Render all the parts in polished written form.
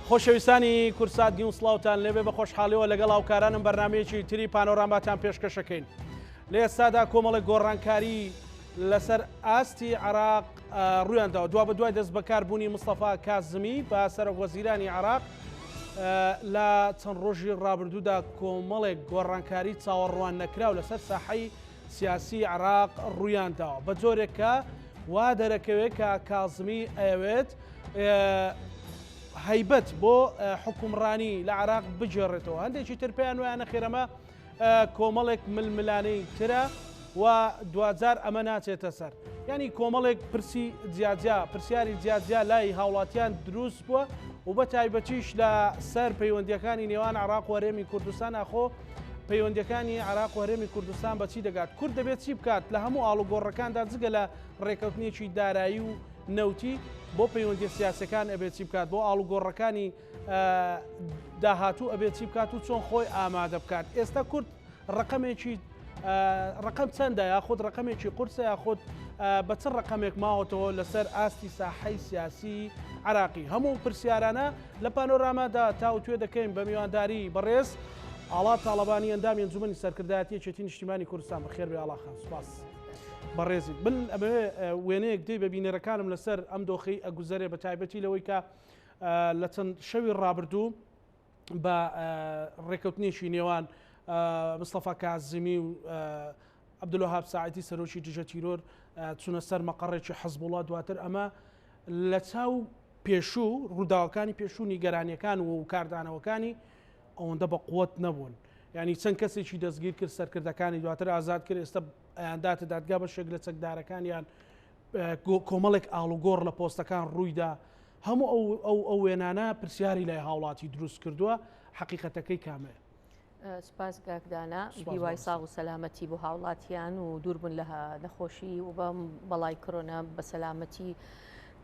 خۆشەویستانی کوردسات نیوز سڵاوتان لێبێ بە خۆشحاڵیەوە لەگەڵ هاوکارانم بەرنمەیەکی تری پانۆراماتان پێشکەشەکەین لە ئێستادا کۆمەڵێک گۆڕانکاری لەسەر ئاستی عراق ڕویانداوە دوا بە دوای دەست بەکاربوونی مستەفا کازمی بە سەرۆک وەزیرانی عراق لە چەند ڕۆژی ڕابردوودا کۆمەڵێک گۆڕانکاری چاوەڕوان نەکراو لەسەر ساحەی سیاسی عراق ڕوویانداوە بە جۆرێک کە وا دەرەکەوێت کە کازمی ئەیەوێت هەیبەت بۆ حکومڕانی لە عراق بگێڕێتەوە هەندێکی تر پێیان وایە نەخێرەمە کۆمەڵێک ململانێی ترە و دواجار ئەمە ناچێتە سەر. یانی کۆمەڵێک پرسی جیاجیا، پرسیاری جیاجیا لای هاوڵاتیان دروست بووە و بە تایبەتیش لە سەر پەیوەندیەکانی نێوان عراق و هەرێمی کوردستان ئاخۆ پەیوەندیەکانی عراق و هەرێمی کوردستان بە چی دەگات؟ کورد دەبێت چی بکات لە هەموو ئاڵوگۆڕەکاندا جگە لە ڕێکەوتنێکی دارایی و نەوتی بۆ پەیوەندیە سیاسەکان ئەبێت چی بکات بۆ ئاڵوگۆڕەکانی داهاتوو ئەبێت چی بکات و چۆن خۆی ئامادە بکات ئێستا کورد ڕقەمێکی ڕقم چەندە یاخود ڕقەمێکی قورسە یاخود بە چ ڕقەمێک ماوەتەوە لەسەر ئاستی ساحەی سیاسی عراقی هەموو پرسیارانە لە پانۆرامادا تاوتوێ دەکەین بە میوانداری بەڕێز ئاڵا تاڵەبانی ئەندامی ئەنجومەنی سەرکردایەتی یەکێتی نیشتیمانی کوردستان بەخێر بێ ئاڵا خان سوپاس بەڕێزی من ئەمەوێ وێنەیەک دەی بە بینەرەکانم لەسەر ئەم دۆخی ئەگوزەرێ بە تایبەتی لەوەی کە لە چەند شەوی ڕابردوو بە ڕێکەوتنێکی نێوان مستەفا کازمی و عەبدولوەهاب ساعدی سەرۆکی دژە تیرۆر چونە سەر مەقەڕێکی حەزبوڵا دواتر ئەمە لە چاو پێشوو ڕووداوەکانی پێشوو نیگەرانیەکان و کاردانەوەکانی ئەوەندە بە قوت نەبوون ینی چەند کەسێکی دەستگیر کرد سەرکردەکانی دواتر ئازاد کرد ئێستا ئەیانداتە دادگا بەشێک لە چەکدارەکانیان کۆمەڵێک ئاڵوگۆڕ لە پۆستەکان ڕوویدا، هەموو ئەو ئەو ئەو وێنانە پرسیاری لای هاوڵاتی دروست کردووە، حەقیقەتەکەی کامەیە؟ سپاس کاک دانا، هیوای ساغ و سەلامەتی بۆ هاوڵاتیان و دووربوون لە نەخۆشی و بەم بەڵای کرۆنا بە سەلامەتی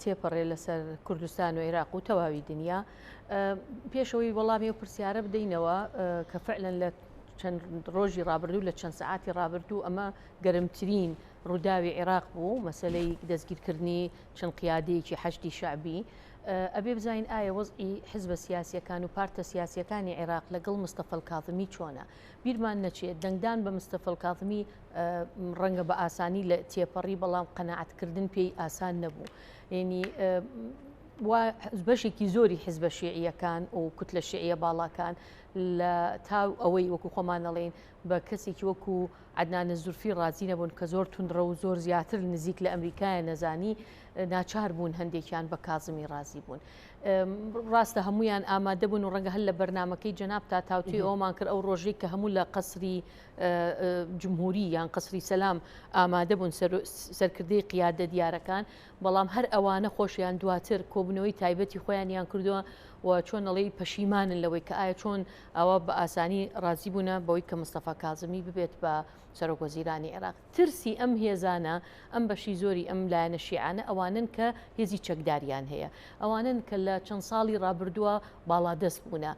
تێپەڕێ لەسەر کوردستان و عێراق و تەواوی دنیا. پێشەوەی وەڵامی ئەو پرسیارە بدەینەوە کە فعلەن لە چەند ڕۆژی ڕابردوو لە چەند سەعاتی ڕابردوو ئەمە گەرمترین ڕووداوی عێراق بوو، مەسەلەی دەستگیرکردنی چەند قیادەیەکی حەشدی شەعبی، ئەبێ بزانین ئایا وەزعی حزبە سیاسیەکان و پارتە سیاسیەکانی عێراق لەگەڵ مستەفا الکاظمی چۆنە؟ بیرمان نەچێت دەنگدان بە مستەفا الکاظمی ڕەنگە بە ئاسانی لە تێپەڕی بەڵام قەناعەتکردن پێی ئاسان نەبوو. یعنی وا بەشێکی زۆری حزبە شیعیەکان و کوتلە شیعیە باڵاکان لە تاو ئەوەی وەکو خۆمان ئەڵێین بە کەسێکی وەکو عەدنان الزورفی ڕازی نەبوون کە زۆر توندڕەو و زۆر زیاتر نزیک لە ئەمریکایە نەزانی ناچار بوون هەندێکیان بە کازمی ڕازی بوون. ڕاستە هەمویان ئامادە بوون و ڕەنگە هەر لە بەرنمەکەی جەناب تا تاوتوێی ئەومان کرد ئەو ڕۆژەی کە هەموو لە قەسری جمهوری یان قەسری سەلام ئامادە بوون سەرکردەی قیادە دیارەکان بەڵام هەر ئەوانە خۆشیان دواتر کۆبوونەوەی تایبەتی خۆیانیان کردووە و چۆن ئەڵێی پەشیمانن لەوەی کە ئایا چۆن ئاوا بە ئاسانی ڕازی بوونە بەوەی کە مستەفا کازمی ببێت بە سەرۆک وەزیرانی عێراق. ترسی ئەم هێزانە، ئەم بەشی زۆری ئەم لایەنە شیعانە ئەوانەن کە هێزی چەکداریان هەیە، ئەوانەن کە لە چەند ساڵی ڕابردووە باڵادەست بوونە.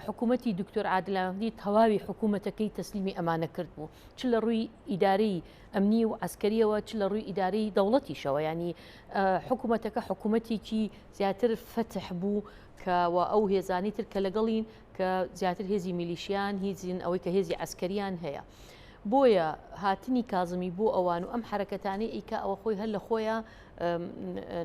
حکوومەتی دکتۆر عادل مەهدی تەواوی حکوومەتەکەی تەسلیمی ئەمانە کردبوو، چ لە ڕووی ئیدارەی ئەمنی و عەسکەریەوە چ لە ڕووی ئیدارەی دەوڵەتیشەوە یانی حکوومەتەکە حکوومەتێکی زیاتر فەتح بوو کە و ئەو هێزانی تر کە لەگەڵین کە زیاتر هێزی میلیشیان هیزین ئەوەی کە هێزی عەسکەریان هەیە بۆیە هاتنی کازمی بۆ ئەوان و ئەم حرەکەتانەی ئیکا ئەوە خۆی هەر لە خۆیان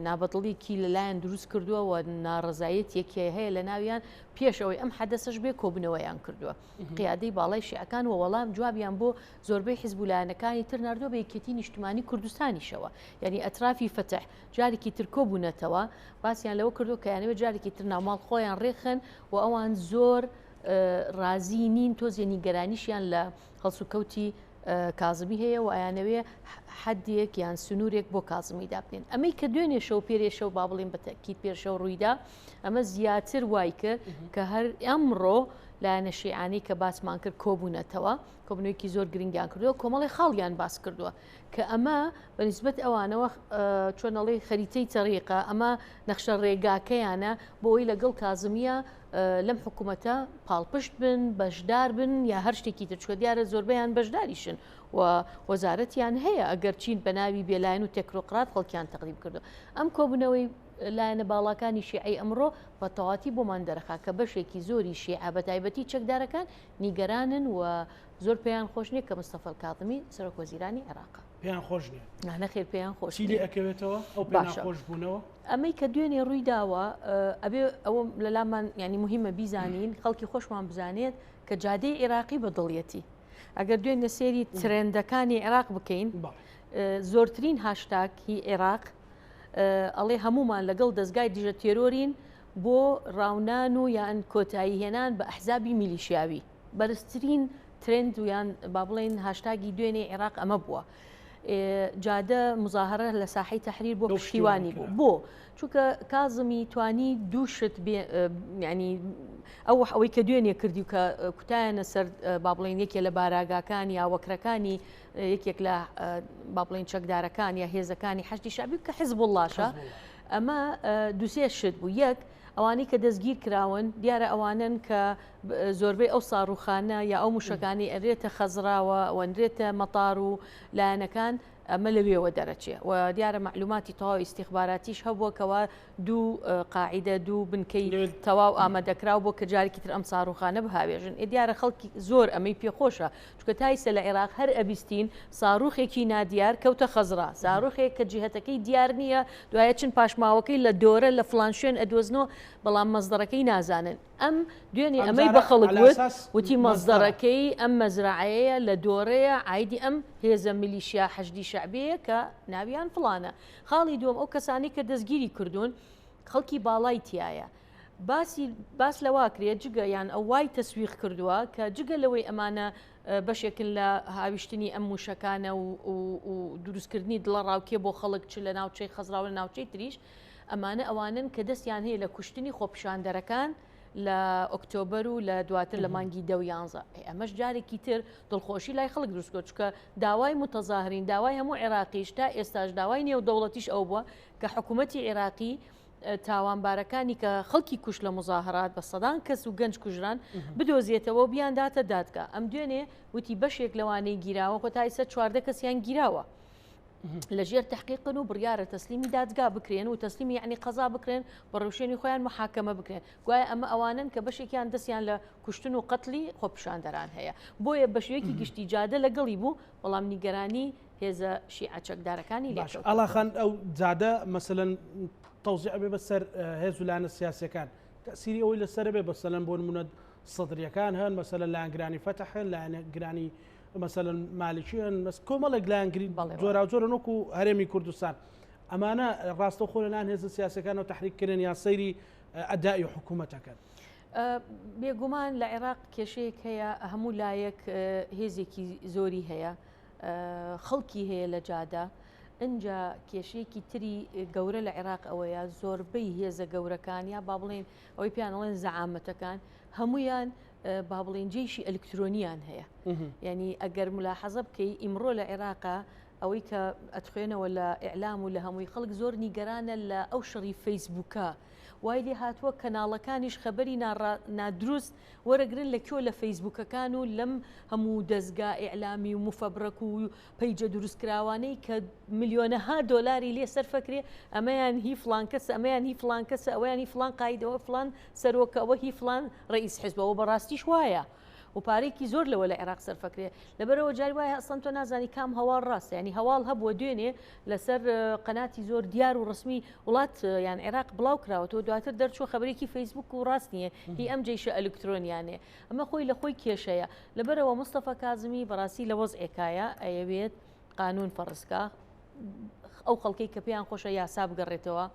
نابەدڵیکی لەلایەن دروست کردووە و ناڕزایەتێکی هەیە لە ناویان پێش ئەوەی ئەم حەدەسەش بێ کۆبنەوەیان کردووە قیادەی باڵای شیعەکان و وەڵام جوابیان بۆ زۆربەی حزب و لایەنەکانی تر ناردووە بە یەکێتی نیشتمانی کوردستانیشەوە یعنی ئەترافی فەتح جارێکی تر کۆبوونەتەوە باسیان لەوە کردو کە یانەوە جارێکی تر ناوماڵ خۆیان ڕێخن و ئەوان زۆر ڕازی نین تۆزێ نیگەرانیشیان لە هەڵسوکەوتی کازمی هەیە و ئەیانەوێ حەدێک یان سنوورێک بۆ کازمی دابنێن ئەمەی کە دوێنێ شەو پێرێ شەو با بڵێن بە تەکید پێشەو ڕوویدا ئەمە زیاتر وای کرد کە هەر ئەمڕۆ لایەنە شیعانەی کە باسمان کرد کۆبوونەتەوە کۆبوونەوەیەکی زۆر گرنگیان کردووە کۆمەڵی خاڵیان باس کردووە کە ئەمە بە نسبەت ئەوانەوە چۆنەڵی خەریتەی تەریقە ئەمە نەخشە ڕێگاکەیانە بۆ ئەوی لەگەڵ کازمیە لەم حکوومەتە پاڵپشت بن بەشدار بن یا هەر شتێکی تر چکە دیارە زۆربەیان بەشداریشن و وەزارەتیان هەیە ئەگەر چین بە ناوی بێلایەن و تێکرۆقرات خەڵکیان تەقدیم کردو ئەم کۆبوونەوەی. لایەنە باڵاکانی شیعەی ئەمڕۆ بە تەواتی بۆمان دەرەخا کە بەشێکی زۆری شیعە بە تایبەتی چەکدارەکان نیگەرانن و زۆر پێیان خۆش نییە کە مستەفا کاظمی سەرۆک وەزیرانی عێراقە. پێیان خۆش نییە؟ نا نەخێر پێیان خۆش چی لێ ئەکەوێتەوە ئەو پێ ناخۆش بوونەوە؟ ئەمەی کە دوێنێ ڕووی داوە ئەبێ ئەوە لەلامان یانی مهمە بیزانین خەڵکی خۆشمان بزانێت کە جادەی عێراقی بە دڵیەتی. ئەگەر دوێنێ سێری ترێندەکانی عێراق بکەین زۆرترین هاشتاگ هی عێراق ئەڵێ هەمومان لەگەڵ دەستگای دژە تێرۆرین بۆ ڕاونان و یان کۆتایی هێنان بە ئەحزابی میلیشیاوی بەرزترین ترند و یان با بڵێین هاشتاگی دوێنێ عێراق ئەمە بووە. جادە مزاهرە لە ساحەی تەحریر بۆ پشتیوانی بوو بۆ چونکە کازمی توانی دوو شت ینی ئەو ئەوەی کە دوێنێ کردی و کە کوتایەنە سەر با بڵێن یەکێ لە باراگاکان یا وەکرەکانی یەکێک لە با بڵێن چەکدارەکان یا هێزەکانی حەشدی شەعبی کە حزب اللهشە ئەمە دوسێ شت بوو یەک ئەوانەی کە دەستگیر کراون دیارە ئەوانن کە زۆربەی ئەو ساڕوخانە یا ئەو موشەکانی ئەرێتە خەزراوە وەنرێتە مەتار و لایەنەکان ئەمە لەوێوە دەرەچێ و دیارە مەعلوماتی تەواو ئیستیخباراتیش هەبووە کەوا دوو قاعیدە دوو بنکەی تەواو ئامادەکراو بۆ کە جارێکی تر ئەم ساڕوخانە بهاوێژن ئێ دیارە خەڵکی زۆر ئەمەی پێخۆشە چونکە تا ئیسە لە عێراق هەر ئەبیستین ساروخێکی نادیار کەوتە خەزرا ساروخێک کە جیهەتەکەی دیار نییە دوایە چن پاشماوەکەی لە دۆرە لە فلان شوێن ئەدۆزنەوە بەڵام مەزدەرەکەی نازانن ئەم دوێنێ ئەمەی بە خەڵک وت وتی مەزدەرەکەی ئەم مەزرعەیە لە دۆرەیە عایدی ئەم هێزە میلیشیا حەشدی شەعبیەیە کە ناویان فڵانە. خاڵی دووەم ئەو کەسانەی کە دەستگیری کردوون خەڵکی باڵای تیایە. باسی باس لەوە کرێت جگە یان ئەو وای تەسویق کردووە کە جگە لەوەی ئەمانە بەشێکن لە هاویشتنی ئەم موشەکانە و دروستکردنی دڵەڕاوکێ بۆ خەڵک چ لە ناوچەی خەزڕا و لە ناوچەی تریش ئەمانە ئەوانن کە دەستیان هەیە لە کوشتنی خۆپیشاندەرەکان لە ئۆکتۆبەر و لە دواتر لە مانگی دە و یانزە ئەمەش جارێکی تر دڵخۆشی لای خەڵک دروست کرد چونکە داوای متەزاهرین داوای هەموو عێراقیش تا ئێستاش داوای نێودەوڵەتیش ئەو بووە کە حکوومەتی عێراقی تاوانبارەکانی کە خەڵکی کوشت لە مزاهرات بە سەدان کەس و گەنج کوژران بدۆزێتەوە و بیانداتە دادگا ئەم دوێنێ وتی بەشێک لەوانەی گیراوە خۆ تا ئیستا 14 کەسیان گیراوە لە ژێر تحقیقن و بڕیارە تەسلیمی دادگا بکرێن و تەسلیمی یعنی قەزا بکرێن بە ڕێوشوێنی خۆیان محاکەمە بکرێن گوایە ئەمە ئەوانن کە بەشێکیان دەستیان لە کوشتن و قەتلی خۆپیشاندەران هەیە بۆیە بە شێوەیەکی گشتی جادە لەگەڵی بوو بەڵام نیگەرانی هێزە شیعە چەکدارەکانی باش ئاڵا خان ئەو جادە مەسەلەن تەوزیع بێ بەسەر هێز و لایەنە سیاسیەکان تەسیری ئەوەی لەسەر بێ بەسەلەن بۆ نمونە سەدریەکان هەن مەسەلەن لایەنگرانی فەتح هەن لایەنگرانی مەسەلەن مالکی هەن مەس کۆمەڵێک لایەنگری جۆراوجۆرن وەکو هەرێمی کوردستان ئەمانە ڕاستەوخۆ لەلایەن هێزە سیاسەکانەوە تحریک کرێن یا سەیری ئەدای حکوومەتەکەن. بێگومان لە عێراق کێشەیەک هەیە هەموو لایەک هێزێکی زۆری هەیە خەڵکی هەیە لە جادە ئەجا کێشەیەکی تری گەورە لە عێراق ئەوەیە زۆربەی هێزە گەورەکان یا با بڵێن ئەوەی پێیان ئەڵێن زەعامەتەکان هەمویان با بڵێن جەیشی ئەلکترۆنیان هەیە یعنی ئەگەر ملاحەزە بکەی ئیمڕۆ لە عێراقا ئەوەی کە ئەتخوێنەوە لە ئیعلام و لە هەمووی خەڵک زۆر نیگەرانە لە ئەو شەڕی فەیسبووکە وای لێ هاتووە کەناڵەکانیش خەبەری نادروست وەرەگرن لە کوێ لە فەیسبووکەکان و لەم هەموو دەزگا ئیعلامی و مفەبرەک و پەیجە دروستکراوانەی کە ملیۆنەها دۆلاری لێ سەرفەکرێ ئەمەیان هی فڵان کەسە ئەمەیان هی فڵان کەسە ئەوەیان هی فڵان قایدە ئەوە فڵان سەرۆکە ئەوە هی فڵان ڕەئیس حزبە وە بەڕاستیش وایە و پارەیەکی زۆر لەوە لە عێراق سەرفەکرێ لەبەرەوە جاری وایە ئەسڵەن تۆ نازانی کام هەواڵ ڕاستە ینی هەواڵ هەبووە دوێنێ لەسەر قەناتی زۆر دیار و ڕسمی وڵات یان عێراق بڵاو کراوەتەوە دواتر دەرچووە خەبەرێکی فەیسبوک و ڕاست نییە هی ئەم جەیشە ئەلکترۆنیانەیە ئەمە خۆی لە خۆی کێشەیە لەبەرەوە مستەفا کازمی بەڕاستی لە وەزعێکایە ئەیەوێت قانون فەرزکا ئەو خەڵکەی کە پێیان خۆشە یاسا بگەڕێتەوە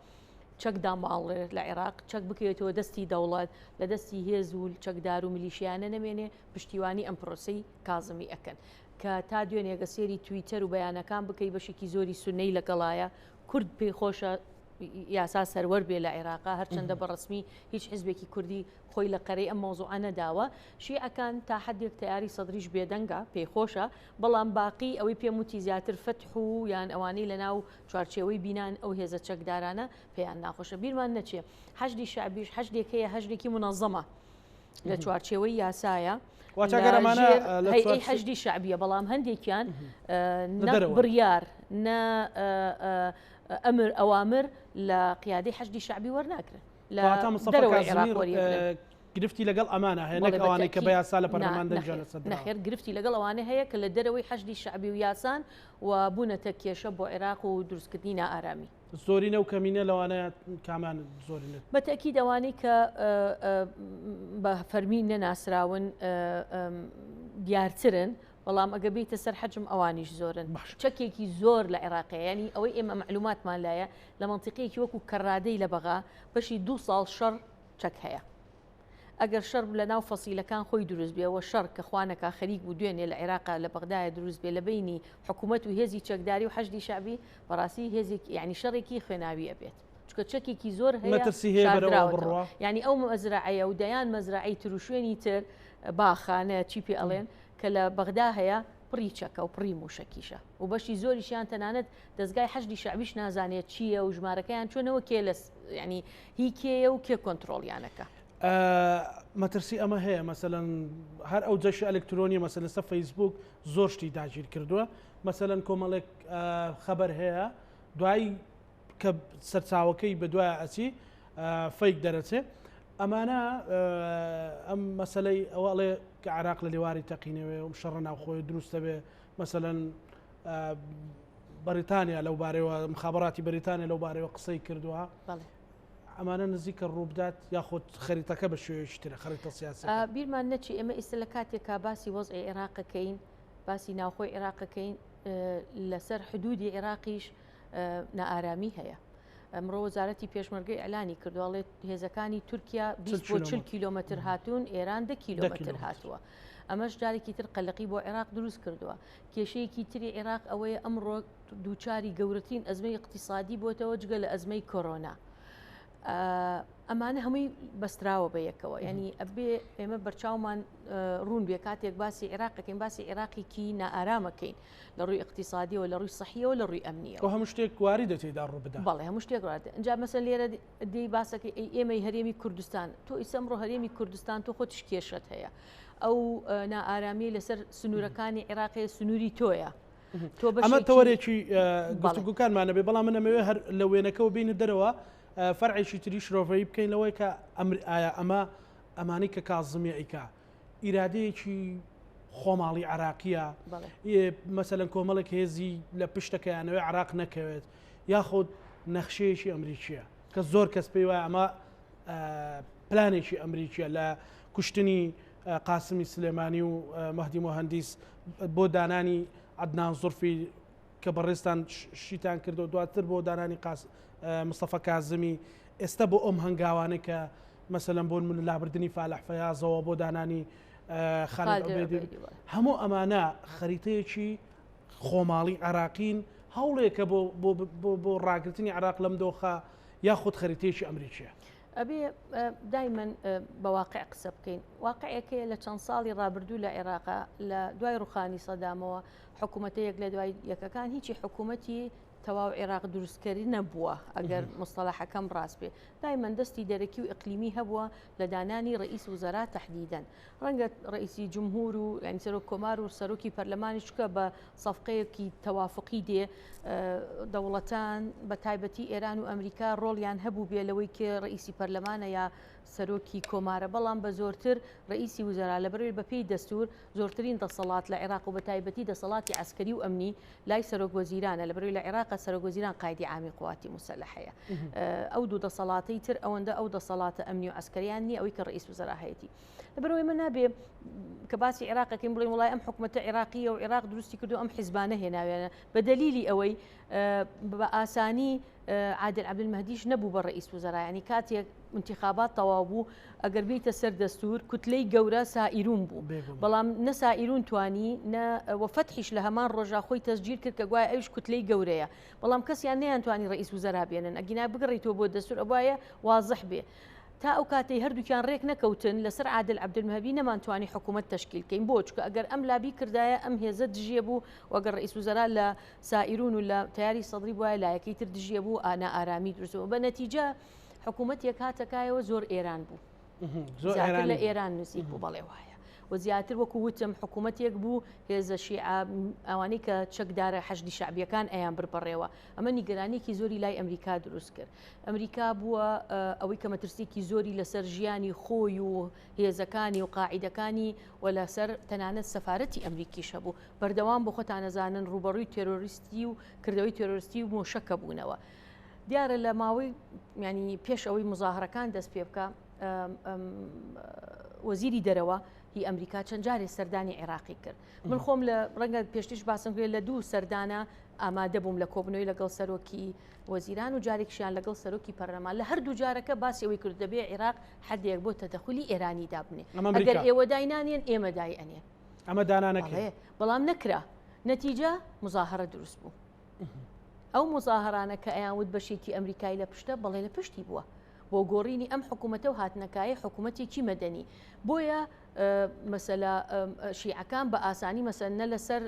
چەک داماڵێت لە عێراق چەک بکەوێتەوە دەستی دەوڵەت لە دەستی هێز و چەکدار و میلیشیانە نەمێنێ پشتیوانی ئەم پرۆسەی کازمی ئەکەن کە تا دوێنێ گە سێری تویتەر و بەیانەکان بکەی بەشێکی زۆری سونەی لەگەڵایە کورد پێی خۆشە یاسا سەروەر بێ لە عێراقا هەرچەندە بە ڕسمی هیچ حزبێکی کوردی خۆی لە قەرەی ئەم مەوزوعە نەداوە شیعەکان تا حدێک تەیاری سەدریش بێدەنگە پێی خۆشە بەڵام باقی ئەوەی پێم وتی زیاتر فەتح و یان ئەوانەی لە ناو چوارچێوەی بینان ئەو هێزە چەکدارانە پێیان ناخۆشە بیرمان نەچێ حەشدی شەعبیش حەشدێک هەیە حەشدێکی مونەزەمە لە چوارچێوەی یاسایە هەیئەی حەشدی شەعبیە بەڵام هەندێکیان نە بڕیار نە. ئەمر ئەوامر لە قیادەی حەشدی شەعبی وەرناگرن لە کەواتە مستەفا دەرەوەی عێراق کازمی وەریەگرن. گرفتی لەگەڵ ئەمانە هەیە بەڵێ نەک ئەوانەی کە بە بەتەئکید یاسا لە نا پەرلەمان دەنگیان نەخێر لەسەر دراوە. نەخێر گرفتی لەگەڵ ئەوانە هەیە کە لە دەرەوەی حەشدی شەعبی و یاسان و بوونەتە کێشە بۆ عێراق و دروستکردنی نائارامی. زۆرینە و کەمینە لەوانەیە کامیان زۆرینە؟ بە تەئکید ئەوانەی کە بە فەرمی نەناسراون دیارترن، بەڵام ئەگەر بێیتە سەر حەجم ئەوانیش زۆرن. باشە. چەکێکی زۆر لە عێراق هەیە، یانی ئەوەی ئێمە مەعلوماتمان لایە لە مەنتیقەیەکی وەکو کەرادەی لە بەغا بەشی دوو ساڵ شەڕ چەک هەیە. ئەگەر شەڕ لە ناو فەسیلەکان خۆی دروست بێ و شەڕ کە خوا نەکا خەریک بوو دوێنێ لە عێراقا لە بەغدایە دروست بێ لە بەینی حکوومەت و هێزی چەکداری و حەشدی شەعبی بەڕاستی هێزێک یانی شەڕێکی خوێناوی ئەبێت چونکە چەکێکی زۆر هەیە مەترسی هەیە بەرەو ئەوە شاردراوەتەوە بڕوا؟ یانی ئەو مەزرەعەیە و دەیان مەزرەعەی تر و شوێنی تر باخانە چی پێ ئەڵێن کە لە بەغدا هەیە پڕی چەکە و پڕی مووشەکیشە و بەشی زۆریشیان تەنانەت دەزگای حەشدی شەعبیش نازانێت چییە و ژمارەکەیان چۆنەوە کێ لە یعنی هی کێیە و کێ کۆنترۆڵیانەکە. مەترسی ئەمە هەیە مەسەلەن هەر ئەو جەشی ئەلکترۆنی مەسەلەن لەسەر فەیسبوک زۆر شتی داگیر کردووە مەسەلەن کۆمەڵێک خەبەر هەیە دوایی کە سەرچاوەکەی بە دوای ئەچی fake دەرەچێ ئەمانە ئەم مەسلەی ئەوە ئەڵێ کە عراق لە لێواری تەقینەوەی و شەڕە ناوخۆی دروستە بێ مەسەلەن بەریتانیا لەو بارەوە مخابراتی بەریتانیا لەو بارەوە قسەی کردووە ئەمانە نزیکە ڕووبدات یاخود خەریتەکە بە شێوەیەکی ترە خەریتە سیاسیەکە؟ بیرمان نەچی ئێمە ئیستا لە کاتێکا باسی وەزعی عێراقەکەین باسی ناوخۆی عێراقەکەین لەسەر حدودی عێراقیش نائارامی هەیە. ئەمڕۆ وەزارەتی پێشمەرگە ئیعلانی کردووە ئەڵێ هێزەکانی تورکیا 20 بۆ 40 کیلۆمەتر هاتوون ئێران 10 کیلۆمەتر هاتووە. ئەمەش جارێکی تر قەلەقی بۆ عێراق دروست کردووە. کێشەیەکی تری عێراق ئەوەیە ئەمڕۆ دووچاری گەورەترین ئەزمەی اقتصادی بۆتەوە جگە لە ئەزمەی کۆرۆنا. ئەمانە هەمووی بەستراوە بە یەکەوە ینی ئەبێ ئێمە بەرچاومان ڕوون بێ کاتێک باسی عێراقەکەین باسی عێراقێکی نائارامەکەین لە ڕووی اقتصادیەوە لە ڕووی سەحیەوە لە ڕووی ئەمنیەوە هەموو شتێک واری دەتێدا ڕوو بدا بەڵێ هەموو شتێک ڕات ئینجا مەسەن لێرە دێی باسەکەی ئەی ئێمەی هەرێمی کوردستان تۆ ئیسە ئەمڕۆ هەرێمی کوردستان تۆ خۆتیش کێشەت هەیە ئەو نائارامی لەسەر سنوورەکانی عێراقی سنووری تۆیە تۆ ئەمە تەوەرێکی گفتوگۆکانمانە بێ بەڵام من ئەمەوێ هەر لە وێنەکەەوە بینە دەرەوە فەرعێکی تری شرۆڤەیی بکەین لەوەی کە ئەمر ئایا ئەمە ئەمانەی کە کازمی ئەیکا ئیرادەیەکی خۆماڵی عراقیە مەسەلەن کۆمەڵێک هێزی لە پشتەکەیانەوەی عراق نەکەوێت یاخود نەخشەیەکی ئەمریکیە کە زۆر کەس پێی وایە ئەمە پلانێکی ئەمریکیە لە کوشتنی قاسمی سلێمانی و مەهدی موهەندیس بۆ دانانی عەدنان زورفی کە بەڕێزتان شیتان کردو دواتر بۆ دانانی مستەفا کازمی ئێستا بۆ ئەم هەنگاوانەی کە مەسەلەن بۆ من لابردنی فالح فەیازەوە بۆ دانانی خالد عوبێدی هەموو ئەمانە خەریتەیەکی خۆماڵی عراقین هەوڵێکە بۆ بۆ ڕاگرتنی عراق لەم دۆخە یاخود خەریتەیەکی ئەمریکیە. ئەبێ دایمەن بە واقع قسە بکەین واقعەکەیە لە چەند ساڵی ڕابردوو لە عێراقا لە دوای ڕوخانی سەدامەوە حکوومەتە یەک لە دوای یەکەکان هیچی حکوومەتی تەواو عێراق دروستکەری نەبووە ئەگەر مستەڵەحەکەم ڕاست بێ دایمەن دەستی دەرەکی و ئیقلیمی هەبووە لە دانانی ڕئیس وزەرا تەحدیدەن ڕەنگە ڕئیسی جمهور و یعنی سەرۆک کۆمار و سەرۆکی پەرلەمانی چکە بە سەفقەیەکی تەوافقی دێ دەوڵەتان بە تایبەتی ئێران و ئەمریکا ڕۆڵیان هەبوو بێ لەوەی کێ ڕئیسی پەرلەمانە یا سەرۆکی کۆمارە بەڵام بە زۆرتر ڕئیسی وزەرا لەبەرئەوەی بەپێی دەستور زۆرترین دەسەڵات لە عێراق و بە تایبەتی دەسەڵاتی عەسکەری و ئەمنی لای سەرۆک وەزیرانە لەبەرئەوەی لە عێراق سەرۆک وەزیران قایدی عامی قواتی موسەلەحەیە ئەو دوو دەسەڵاتەی تر ئەوەندە ئەو دەسەڵاتە ئەمنی و عەسکەریان نییە ئەوەی کە ڕئیس وزەرا هەیەتی لەبەرئەوەی ئێمە نابێ کە باسی عێراقەکەین بڵێن وڵای ئەم حکومەتە عێراقیە و عێراق دروستی کردو ئەم حیزبانە هێناویانە بە دەلیلی ئەوەی بە ئاسانی عادل عەبدولمەهدیش نەبوو بە ڕئیس وزەرا یانی کاتێک انتخابات تەواو بوو ئەگەر بیتە سەر دەستور کوتلەی گەورە سائیرون بوو بەڵام نە سائیرون توانی نە وە فەتحیش لە هەمان ڕۆژا خۆی تەسجیل کرد کە گوایە ئەویش کوتلەی گەورەیە بەڵام کەسیان نەیانتوانی ڕئیس وزەرا بێنن ئەگینا بگەڕیتەوە بۆ دەستور ئەبوایە وازح بێ تا ئەو کاتەی هەردووکیان ڕێک نەکەوتن لەسەر عادل عەبدولمەهدی نەمانتوانی حکوومەت تەشکیل کەین بۆ چونکە ئەگەر ئەم لا بیکردایە ئەم هێزە دژیە بوو و ئەگەر ڕئیس وزەرا لە سائیرون و لە تەیاری سەدری بوایە لایەکەی تر دژیە بوو نائارامی دروست بوو بە نەتیجە حکوومەتێک هاتە کایەوە زۆر ئێران بوو زیاتر لە ئێران نزیک بوو بەڵێ وایە. و زیاتر وەکو وتم حکوومەتێک بوو هێزە شیعە ئەوانەی کە چەکدارە حەشدی شەعبیەکان ئەیان برد بەڕێوە. ئەمە نیگەرانیەکی زۆری لای ئەمریکا دروست کرد. ئەمریکا بووە ئەوەی کە مەترسیەکی زۆری لەسەر ژیانی خۆی و هێزەکانی و قاعیدەکانی و لەسەر تەنانەت سەفارەتی ئەمریکیش هەبوو. بەردەوام بۆ خۆتان ئەزانن ڕووبەڕووی تێرۆریستی و کردەوەی تێرۆریستی و مۆشەکە بوونەوە. دیارە لە ماوەی ینی پێش ئەوەی مزاهرەکان دەست پێ بکە وەزیری دەرەوە هی ئەمریکا چەند جارێ سەردانی عێراقی کرد. من خۆم لە ڕەنگە پێشتیش باسم کرد لە دوو سەردانە ئامادە بووم لە کۆبنەوەی لەگەڵ سەرۆکی وەزیران و جارێکشیان لەگەڵ سەرۆکی پەرلەمان لە هەردوو جارەکە باسی ئەوەی کرد دەبێ عێراق حدێک بۆ تەدەخولی ئێرانی دابنێ ئەگەر ئێوە داینانێن ئێمە دای ئەنێن ئەمە دانانەکرێ بەڵام نەکرا نەتیجە مزاهرە دروست بوو ئەو مزاهرانە کە ئەیان وت بەشێکی ئەمریکای لە پشتە بەڵێ لە پشتی بووە بۆ گۆڕینی ئەم حکوومەتە و هاتنەکایەی حکوومەتێکی مەدەنی بۆیە مەسەلە شیعەکان بە ئاسانی مەسەن نە لەسەر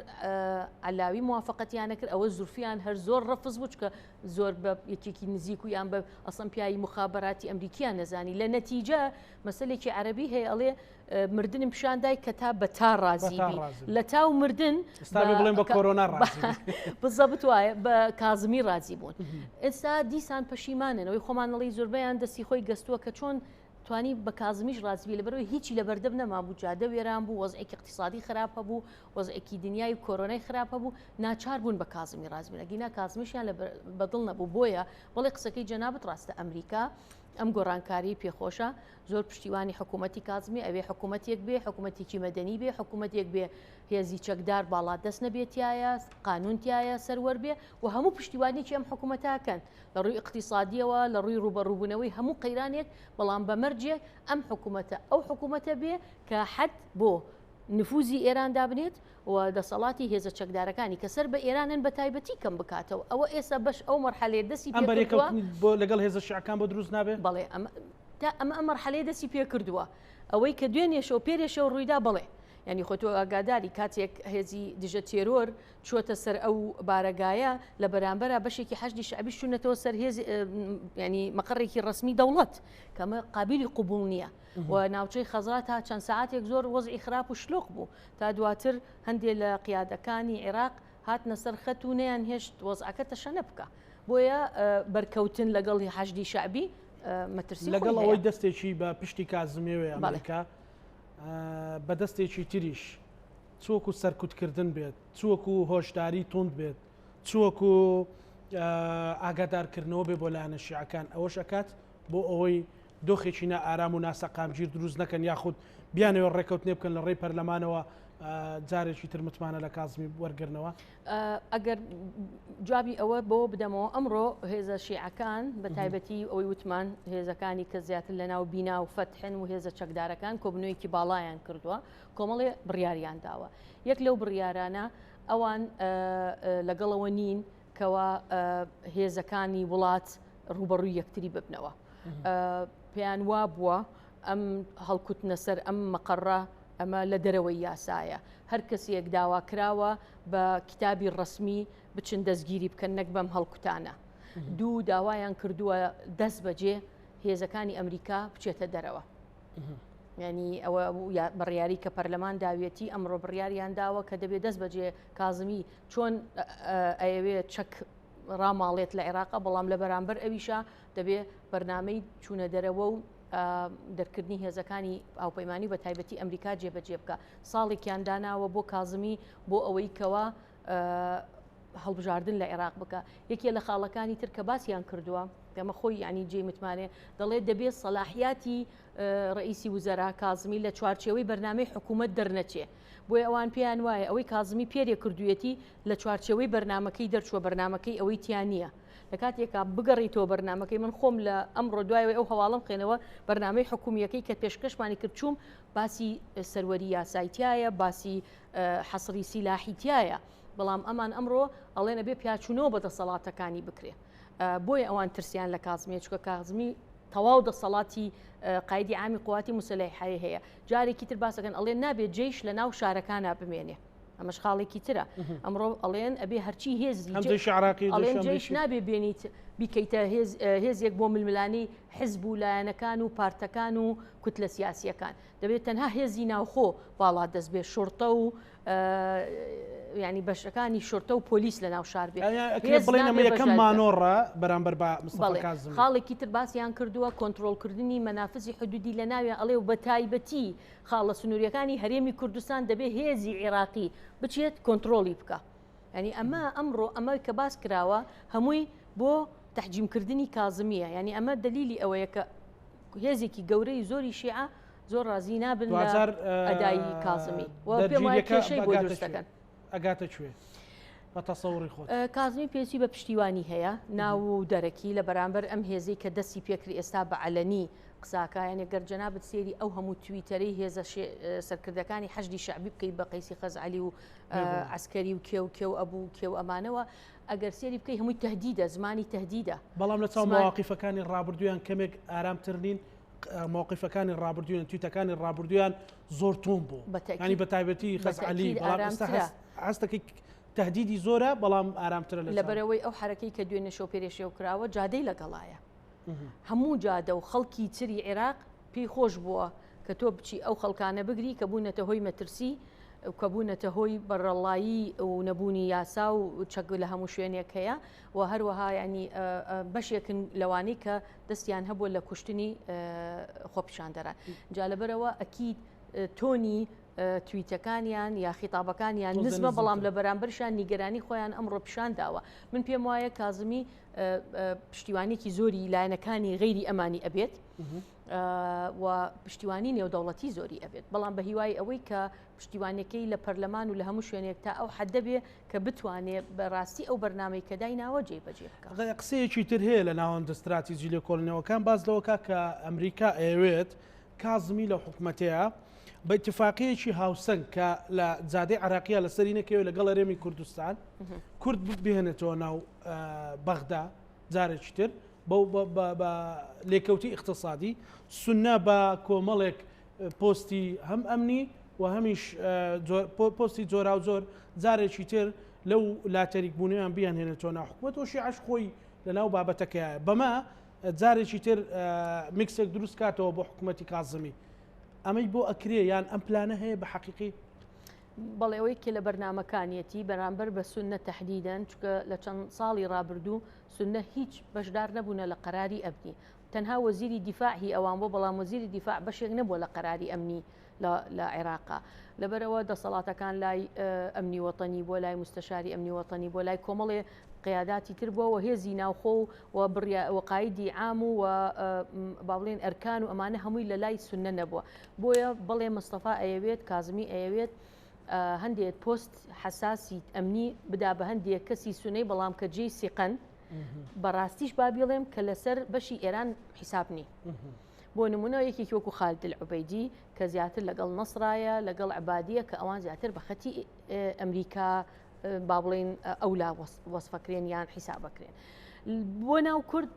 علاوی موافقەتیان نەکرد ئەوە زورفیان هەر زۆر ڕەفز بوو چکە زۆر بە یەکێکی نزیک و یان بە ئەسڵەن پیاوی مخابراتی ئەمریکیان نەزانی لە نەتیجە مەسلێکی عەربی هەیە ئەڵێ مردنم پیشان دای کە تا بە تا ڕازی بی لە تاو مردن بڵێن بە کۆرۆنا بزەبت وایە بە کازمی ڕازی بوون ئێستا دیسان پەشیمانن ئەوەی خۆمان ئەڵێی زۆربەیان دەستی خۆی گەستووە کە چۆن توانی بە کازمیش ڕازی بی لەبەرئەوەی هیچی لەبەردەم نەمابوو جادە وێران بوو وەزعێکی اقتصادی خراپ هەبوو وەزعێکی دنیای و کۆرۆنای خراپ هەبوو ناچار بوون بە کازمی ڕازی بن ئەگینا کازمیشیان لە بەدڵ نەبوو بۆیە بەڵێ قسەکەی جەنابت ڕاستە ئەمریکا ئەم گۆڕانکاری پێخۆشە زۆر پشتیوانی حکوومەتی کازمی ئەوێ حکوومەتێک بێ حکوومەتێکی مەدەنی بێ حکوومەتێک بێ هێزی چەکدار باڵا دەست نەبێتایە قانون تایە سەروەر بێ و هەموو پشتیوانێکی ئەم حکوومەتاکەن لە ڕووی ئیقتیسادییەوە، لە ڕووی ڕووبەڕووبوونەوەی هەموو قەیرانێک، بەڵام بە مەرجێک ئەم حکوومەتە ئەو حکوومەتە بێ کە حەد بۆ نفوزی ئێران دابنێت و دەسەڵاتی هێزە چەکدارەکانی کە سەر بە ئێرانن بە تایبەتی کەم بکاتەوە. ئەوە ئێستا بەش ئەو مەرحەلەیە دەستی ئەم پێ کردووە. بەرێکەوتنی بۆ لەگەڵ هێزە شیعەکان بۆ دروست نابێ؟ بەڵێ ئەمە تا ئەمە ئەم مەرحەلەیە دەستی پێ کردووە. ئەوەی کە دوێنێ شەو پێرێ شەو ڕوویدا بەڵێ. یانی خۆ تۆ ئاگاداری کاتێک هێزی دژە تێرۆر چووەتە سەر ئەو بارەگایە، لە بەرامبەرا بەشێکی حەشدی شەعبیش چوونەتەوە سەر هێز ینی مەقەڕێکی ڕەسمی دەوڵەت کە ئەمە قابیلی قبوڵ نییە و ناوچەی خەزرا تا چەند سەعاتێک زۆر وەزعی خراپ و شلۆق بوو تا دواتر هەندێک لە قیادەکانی عێراق هاتنە سەر خەت و نەیان هێشت وەزعەکە تەشەنە بکا بۆیە بەرکەوتن لەگەڵ حەشدی شەعبی مەترسی لەگەڵ ئەوەی دەستێکی بە پشتی کازمیەوەی ئەمریکا بە دەستێکی تریش چ وەکو سەرکوتکردن بێت، چ وەکو هۆشداری توند بێت، چ وەکو ئاگادارکردنەوە بێ بۆ لایەنە شیعەکان، ئەوەش ئەکات بۆ ئەوەی دۆخێکی نائارام و ناسەقامگیر دروست نەکەن یاخود بیانەوێت ڕێکەوتنێ بکەن لە ڕێی پەرلەمانەوە جارێکی تر متمانە لە کازمی وەرگرنەوە. ئەگەر جوابی ئەوە بۆ بدەمەوە ئەمڕۆ هێزە شیعەکان بە تایبەتی ئەوەی وتمان هێزەکانی کە زیاتر لە ناو بینا و فەتحن و هێزە چەکدارەکان کۆبنەوەیەکی باڵایان کردووە کۆمەڵێ بڕیاریان داوە. یەک لەو بڕیارانە ئەوان لەگەڵەوە نین کەوا هێزەکانی وڵات ڕوبەڕووی یەکتری ببنەوە. پێیان وابووە ئەم هەڵکوتنە سەر ئەم مەقەڕە ئەمە لە دەرەوەی یاسایە. هەر کەسێک داواکراوە بە کتابی ڕەسمی بچن دەستگیری بکەن نەک بەم هەڵکوتانە. دوو داوایان کردووە دەست بەجێ هێزەکانی ئەمریکا بچێتە دەرەوە. ینی ئەوە بڕیاری کە پەرلەمان داویەتی ئەمڕۆ بڕیاریان داوە کە دەبێت دەست بەجێ کازمی چۆن ئەیەوێ چەک ڕاماڵێت لە عێراقا بەڵام لە بەرامبەر ئەویشە دەبێ بەرنمەی چوونە دەرەوە و دەرکردنی هێزەکانی هاوپەیمانی بە تایبەتی ئەمریکا جێبەجێ بکە ساڵێکیان داناوە بۆ کازمی بۆ ئەوەی کەوا هەڵبژاردن لە عێراق بکە یەکێ لە خاڵەکانی تر کە باسیان کردووە ئەمە خۆی ینی جێ متمانێ دەڵێت دەبێت سەلاحیاتی ڕئیسی وزەرا کازمی لە چوارچێوەی بەرنامەی حکوومەت دەرنەچێ بۆیە ئەوان پێیان وایە ئەوەی کازمی پێرێ کردوویەتی لە چوارچێوەی بەرنامەکەی دەرچووە بەرنامەکەی ئەوەی تیا نییە لە کاتێکا بگەڕیتەوە بەرنامەکەی من خۆم لە ئەمڕۆ دوایەوەی ئەو هەواڵم خوێنەوە بەرنامەی حکومیەکەی کە پێشکەشمانی کرد چووم باسی سەروەری یاسای تایە باسی حەسری سیلاحی تایە بەڵام ئەمان ئەمڕۆ ئەڵێن ئەبێ پیاچوونەوە بە دەسەڵاتەکانی بکرێ بۆیە ئەوان ترسیان لە کازمیە چکە کازمی تەواو دەسەڵاتی قایدی عامی قواتی مسلحەی هەیە جارێکی تر باسەکەن ئەڵێن نابێت جەیش لە ناو شارەکانە بمێنێ ئەمەش خاڵێکی ترە ئەمڕۆ ئەڵێن ئەبێ هەرچی هێزی عراقی ئەڵێن جەیش نابێ بێنیت. بیکەیتە هێزێک بۆ ململانێی حزب و لایەنەکان و پارتەکان و کوتلە سیاسییەکان. دەبێت تەنها هێزی ناوخۆ باڵادەست بێت، شوڕتە و یانی بەشەکانی شورتە و پۆلیس لە ناو شار بێت. ئەکرێ بڵێین ئەمە یەکەم مانۆڕە بەرامبەر بە مستەفا کازمی. خاڵێکی تر باسیان کردووە کۆنترۆڵکردنی مەنافزی حدودی لە ناویان ئەڵێ و بە تایبەتی خاڵە سنووریەکانی هەرێمی کوردستان دەبێ هێزی عێراقی بچێت کۆنترۆڵی بکا. یانی ئەمە ئەمڕۆ ئەمە کە باس کراوە هەمووی بۆ تەحجیمکردنی کازمیە یانی ئەمە دەلیلی ئەوەیە کە هێزێکی گەورەی زۆری شیعە زۆر ڕازی نابن لە ئەدای کازمی و پێم وایە کێشەی بۆ دروست دەکەن. ئەگاتە کوێ بە تەسەوڕی خۆت؟ کازمی پێویستی بە پشتیوانی هەیە ناو و دەرەکی لە بەرامبەر ئەم هێزەی کە دەستی پێکرد ئێستا بە عەلەنی قساکە یانێ گەر جەنابت سێری ئەو هەموو تویتەرەی هێزە سەرکردەکانی حەشدی شەعبی بکەیت بە قەیسی خەزعەلی و عەسکەری و کێ و کێ و ئەبوو و کێ و ئەمانەوە ئەگەر سێری بکەی هەمووی تهدیدە زمانی تهدیدە. بەڵام لە چاو مەواقیفەکانی ڕابردوویان کەمێک ئارامتر نین مەوقیفەکانی ڕابردوویان تویتەکانی ڕابردوویان زۆر تون بوو ینی بە تایبەتی خەزعەلی بەڵام ئێستا هەستەکەی تهدیدی زۆرە بەڵام ئارامترە لە لەبەرەوەی ئەو حرەکەی کە دوێنێ شەو پێرێ شەو کراوە جادەی لەگەڵایە هەموو جادە و خەڵکی تری عێراق پێی خۆش بووە کە تۆ بچی ئەو خەڵکانە بگری کە بوونەتە هۆی مەترسی کە بوونەتە هۆی بەڕەڵایی و نەبوونی یاسا و چەک لە هەموو شوێنێک هەیە و هەروەها ینی بەشێکن لەوانەی کە دەستیان هەبووە لە کوشتنی خۆپیشاندەران جا لەبەرەوە ئەکید تۆنی تویتەکانیان یا خیتابەکانیان نزمە بەڵام لە بەرامبەرشان نیگەرانی خۆیان ئەمڕۆ پیشان داوە من پێم وایە کازمی پشتیوانێکی زۆری لایەنەکانی غەیری ئەمانی ئەبێت و پشتیوانی نێودەوڵەتی زۆری ئەبێت بەڵام بە هیوای ئەوەی کە پشتیوانەکەی لە پەرلەمان و لە هەموو شوێنێک تا ئەو حەدە بێ کە بتوانێ بە ڕاستی ئەو بەرنامەی کە دایناوە جێبەجێ بکا. قسەیەکی تر هەیە لە ناوەندە ستراتیجی لێکۆڵینەوەکان باس لەوە کا کە ئەمریکا ئەیەوێت کازمی لەو حکومەتەیە بە ئیتفاقیەکی هاوسەنگ کە لە جادەی عراقیە لەسەری نەکەوێت لەگەڵ هەرێمی کوردستان کورد بهێنێتەوە ناو بەغدا جارێکی تر بە لێکەوتی ئیقتسادی سوننە بە کۆمەڵێک پۆستی هەم ئەمنی و هەمیش پۆستی جۆراوجۆر جارێکی تر لەو لاتەریک بوونیان بیان هێنێتەوە ناو حکومەت و شیعەش خۆی لە ناو بابەتەکەیە بەمە جارێکی تر میکسێک دروست کاتەوە بۆ حکوومەتی کازمی ئەمەی بۆ ئەکرێ یان ئەم پلانە هەیە بە حەقیقی؟ بەڵێ ئەوەی کە لە بەرنامەکانیەتی بەرامبەر بە سوننە تەحدیدەن چونکە لە چەند ساڵی ڕابردوو سوننە هیچ بەشدار نەبوونە لە قەراری ئەمنی تەنها وەزیری دیفاع هی ئەوان بوو بەڵام وەزیری دیفاع بەشێک نەبووە لە قەراری ئەمنی لە عێراقا لەبەرەوە دەسەڵاتەکان لای ئەمنی وەتەنی بۆ لای مستەشاری ئەمنی وەتەنی بۆ لای کۆمەڵێ قیاداتی تر بووە و هێزی ناوخۆ و بڕیا و قایدی عام و با بڵێن ئەرکان و ئەمانە هەمووی لە لای سوننە نەبووە بۆیە بەڵێ مستەفا ئەیەوێت کازمی ئەیەوێت هەندێک پۆست حەساسی ئەمنی بدا بە هەندێک کەسی سونەی بەڵام کە جێی سیقەن بەڕاستیش با بیڵێم کە لەسەر بەشی ئێران حیساب نی بۆ نمونە یەکێکی وەکو خالد العوبەیدی کە زیاتر لەگەڵ نەسرایە لەگەڵ عبادیە کە ئەوان زیاتر بە خەتی ئەمریکا با بڵین ئەولا وەسفەکرێن یان حیسابەکرێن. بۆ ناو کورد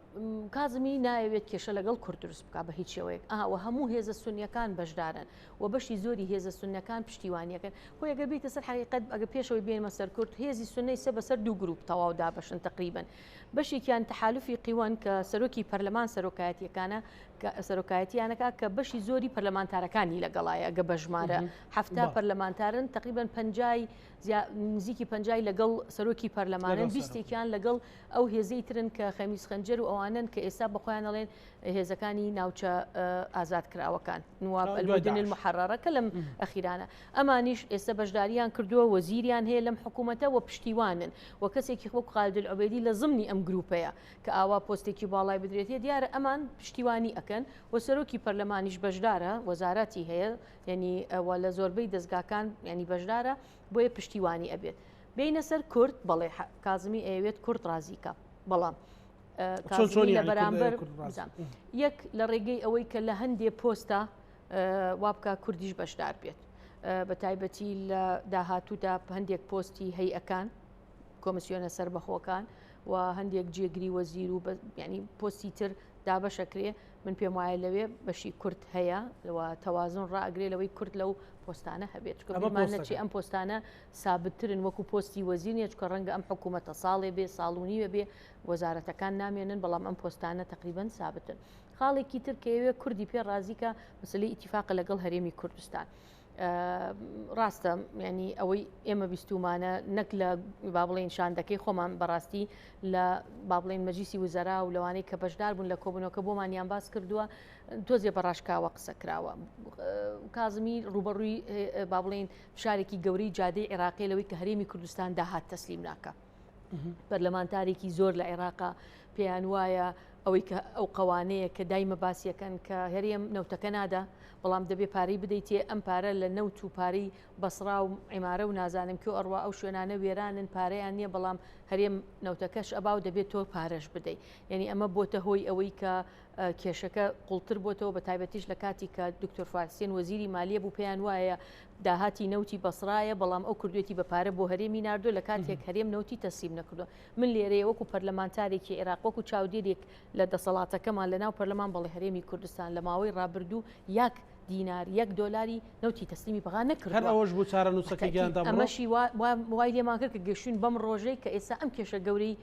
کازمی نایەوێت کێشە لەگەڵ کورد دروست بکە بە هیچ شێوەیەک ئاوە هەموو هێزە سونیەکان بەشدارن و بەشی زۆری هێزە سونەکان پشتیوانیەکەن خۆی ئەگەر بیتە سەر حقیقت ئەگە پێشەوەی بێنمە سەر کورد هێزی سونەی سە بەسەر دوو گروپ تەواو دابەشن تقریبن بەشێکیان تەحالفی قیوەن کە سەرۆکی پەرلەمان سەرۆکایەتیەکانە کە سەرۆکایەتیانەکە کە بەشی زۆری پەرلەمانتارەکانی لەگەڵایە گە بەژمارە 70 پەرلەمانتارن تقریبا پەنجای نزیکی پەنجای لەگەڵ سەرۆکی پەرلەمانن بیستێکیان لەگەڵ ئەو هێزەی ترن کە خەمیس خەنجەر و ئەوانن کە ئێستا بەخۆیان ئەڵێن هێزەکانی ناوچە ئازاد کراوەکان نواب المدن المحررە کە لەم ئەخیرانە ئەمانیش ئێستا بەشداریان کردووە وەزیریان هەیە لەم حکوومەتە و پشتیوانن و کەسێکی وەک خالد العوبەیدی لە زمنی ئەم گروپەیە کە ئاوا پۆستێکی باڵای بدرێتێ دیارە ئەمان پشتیوانی ئەکەن و سەرۆکی پەرلەمانیش بەشدارە وەزارەتی هەیە یعنی و لە زۆربەی دەزگاکان یعنی بەشدارە بۆیە پشتیوانی ئەبێت بێینە سەر کورد بەڵێ کازمی ئەیەوێت کورد ڕازیکە بەڵام کازمی لە بەرامبەر یەک لە ڕێگەی ئەوەی کە لە هەندێ پۆستە وابکە کوردیش بەشدار بێت بە تایبەتی لە داهاتوودا هەندێک پۆستی هەیەکان کۆمسیۆنە سەربەخۆکان و هەندێک جێگری وەزیر و ینی پۆستی تر. دابەشەکرێ من پێم وایە لەوێ بەشی کورد هەیە و تەوازن ڕائەگرێ لەوەی کورد لەو پۆستانە هەبێت چونکە ئەمە بیرمان نەچێ پۆستەکە. ئەم پۆستانە سابتترن وەکو پۆستی وەزیر نیە چونکە ڕەنگە ئەم حکوومەتە ساڵێ بێ ساڵ و نیوێ بێ وەزارەتەکان نامێنن بەڵام ئەم پۆستانە تەقریبەن سابتن. خاڵێکی تر کە ئەیەوێ کوردی پێ ڕازی کە مەسەلەی ئیتیفاقە لەگەڵ هەرێمی کوردستان. ڕاستە ینی ئەوەی ئێمە بیستومانە نەک لە با بڵێین شاندەکەی خۆمان بەڕاستی لە با بڵێین مەجلیسی وزەرا و لەوانەی کە بەشدار بوون لە کۆبوونەوەکە بۆمانیان باس کردووە تۆزێ بە ڕاشکاوە قسە کراوە کازمی ڕوبەڕووی با بڵێین فشارێکی گەورەی جادەی عێراقی لەوەی کە هەرێمی کوردستان داهات تەسلیم ناکە پەرلەمانتارێکی زۆر لە عێراقا پێیان وایە ئەوەی کە ئەو قەوانەیە کە دایمە باسیەکەن کە هەرێم نەوتەکە نادا بەڵام دەبێ پارەی بدەیتێ ئەم پارە لە نەوت و پارەی بەسڕا و عیمارە و نازانم کوێ ئەڕوا ئەو شوێنانە وێرانن پارەیان نییە بەڵام هەرێم نەوتەکەش ئەبا و دەبێت تۆ پارەش بدەی یعنی ئەمە بۆتە هۆی ئەوەی کە کێشەکە قوڵتر بۆتەوە بە تایبەتیش لە کاتی کە دکتۆر فواد حسێن وەزیری مالیە بوو پێیان وایە داهاتی نەوتی بەسڕایە بەڵام ئەو کردوێتی بە پارە بۆ هەرێمی ناردووە لە کاتێک هەرێم نەوتی تەسلیم نەکردووە من لێرەیە وەکو پەرلەمانتارێکی عێراق وەکو چاودێرێک لە دەسەڵاتەکەمان لە ناو پەرلەمان بەڵێ هەرێمی کوردستان لە ماوەی ڕابردوو یەک دینار یەک دۆلاری نەوتی تەسلیمی بەغا نەکردووە. هەر ئەوەش بوو چارەنووسەکەی گەیاندە ئەمڕۆ. ئەمەشی وای لێمان کرد کە گەشتوین بەم ڕۆژەی کە ئێستا ئەم کێشە گەورەی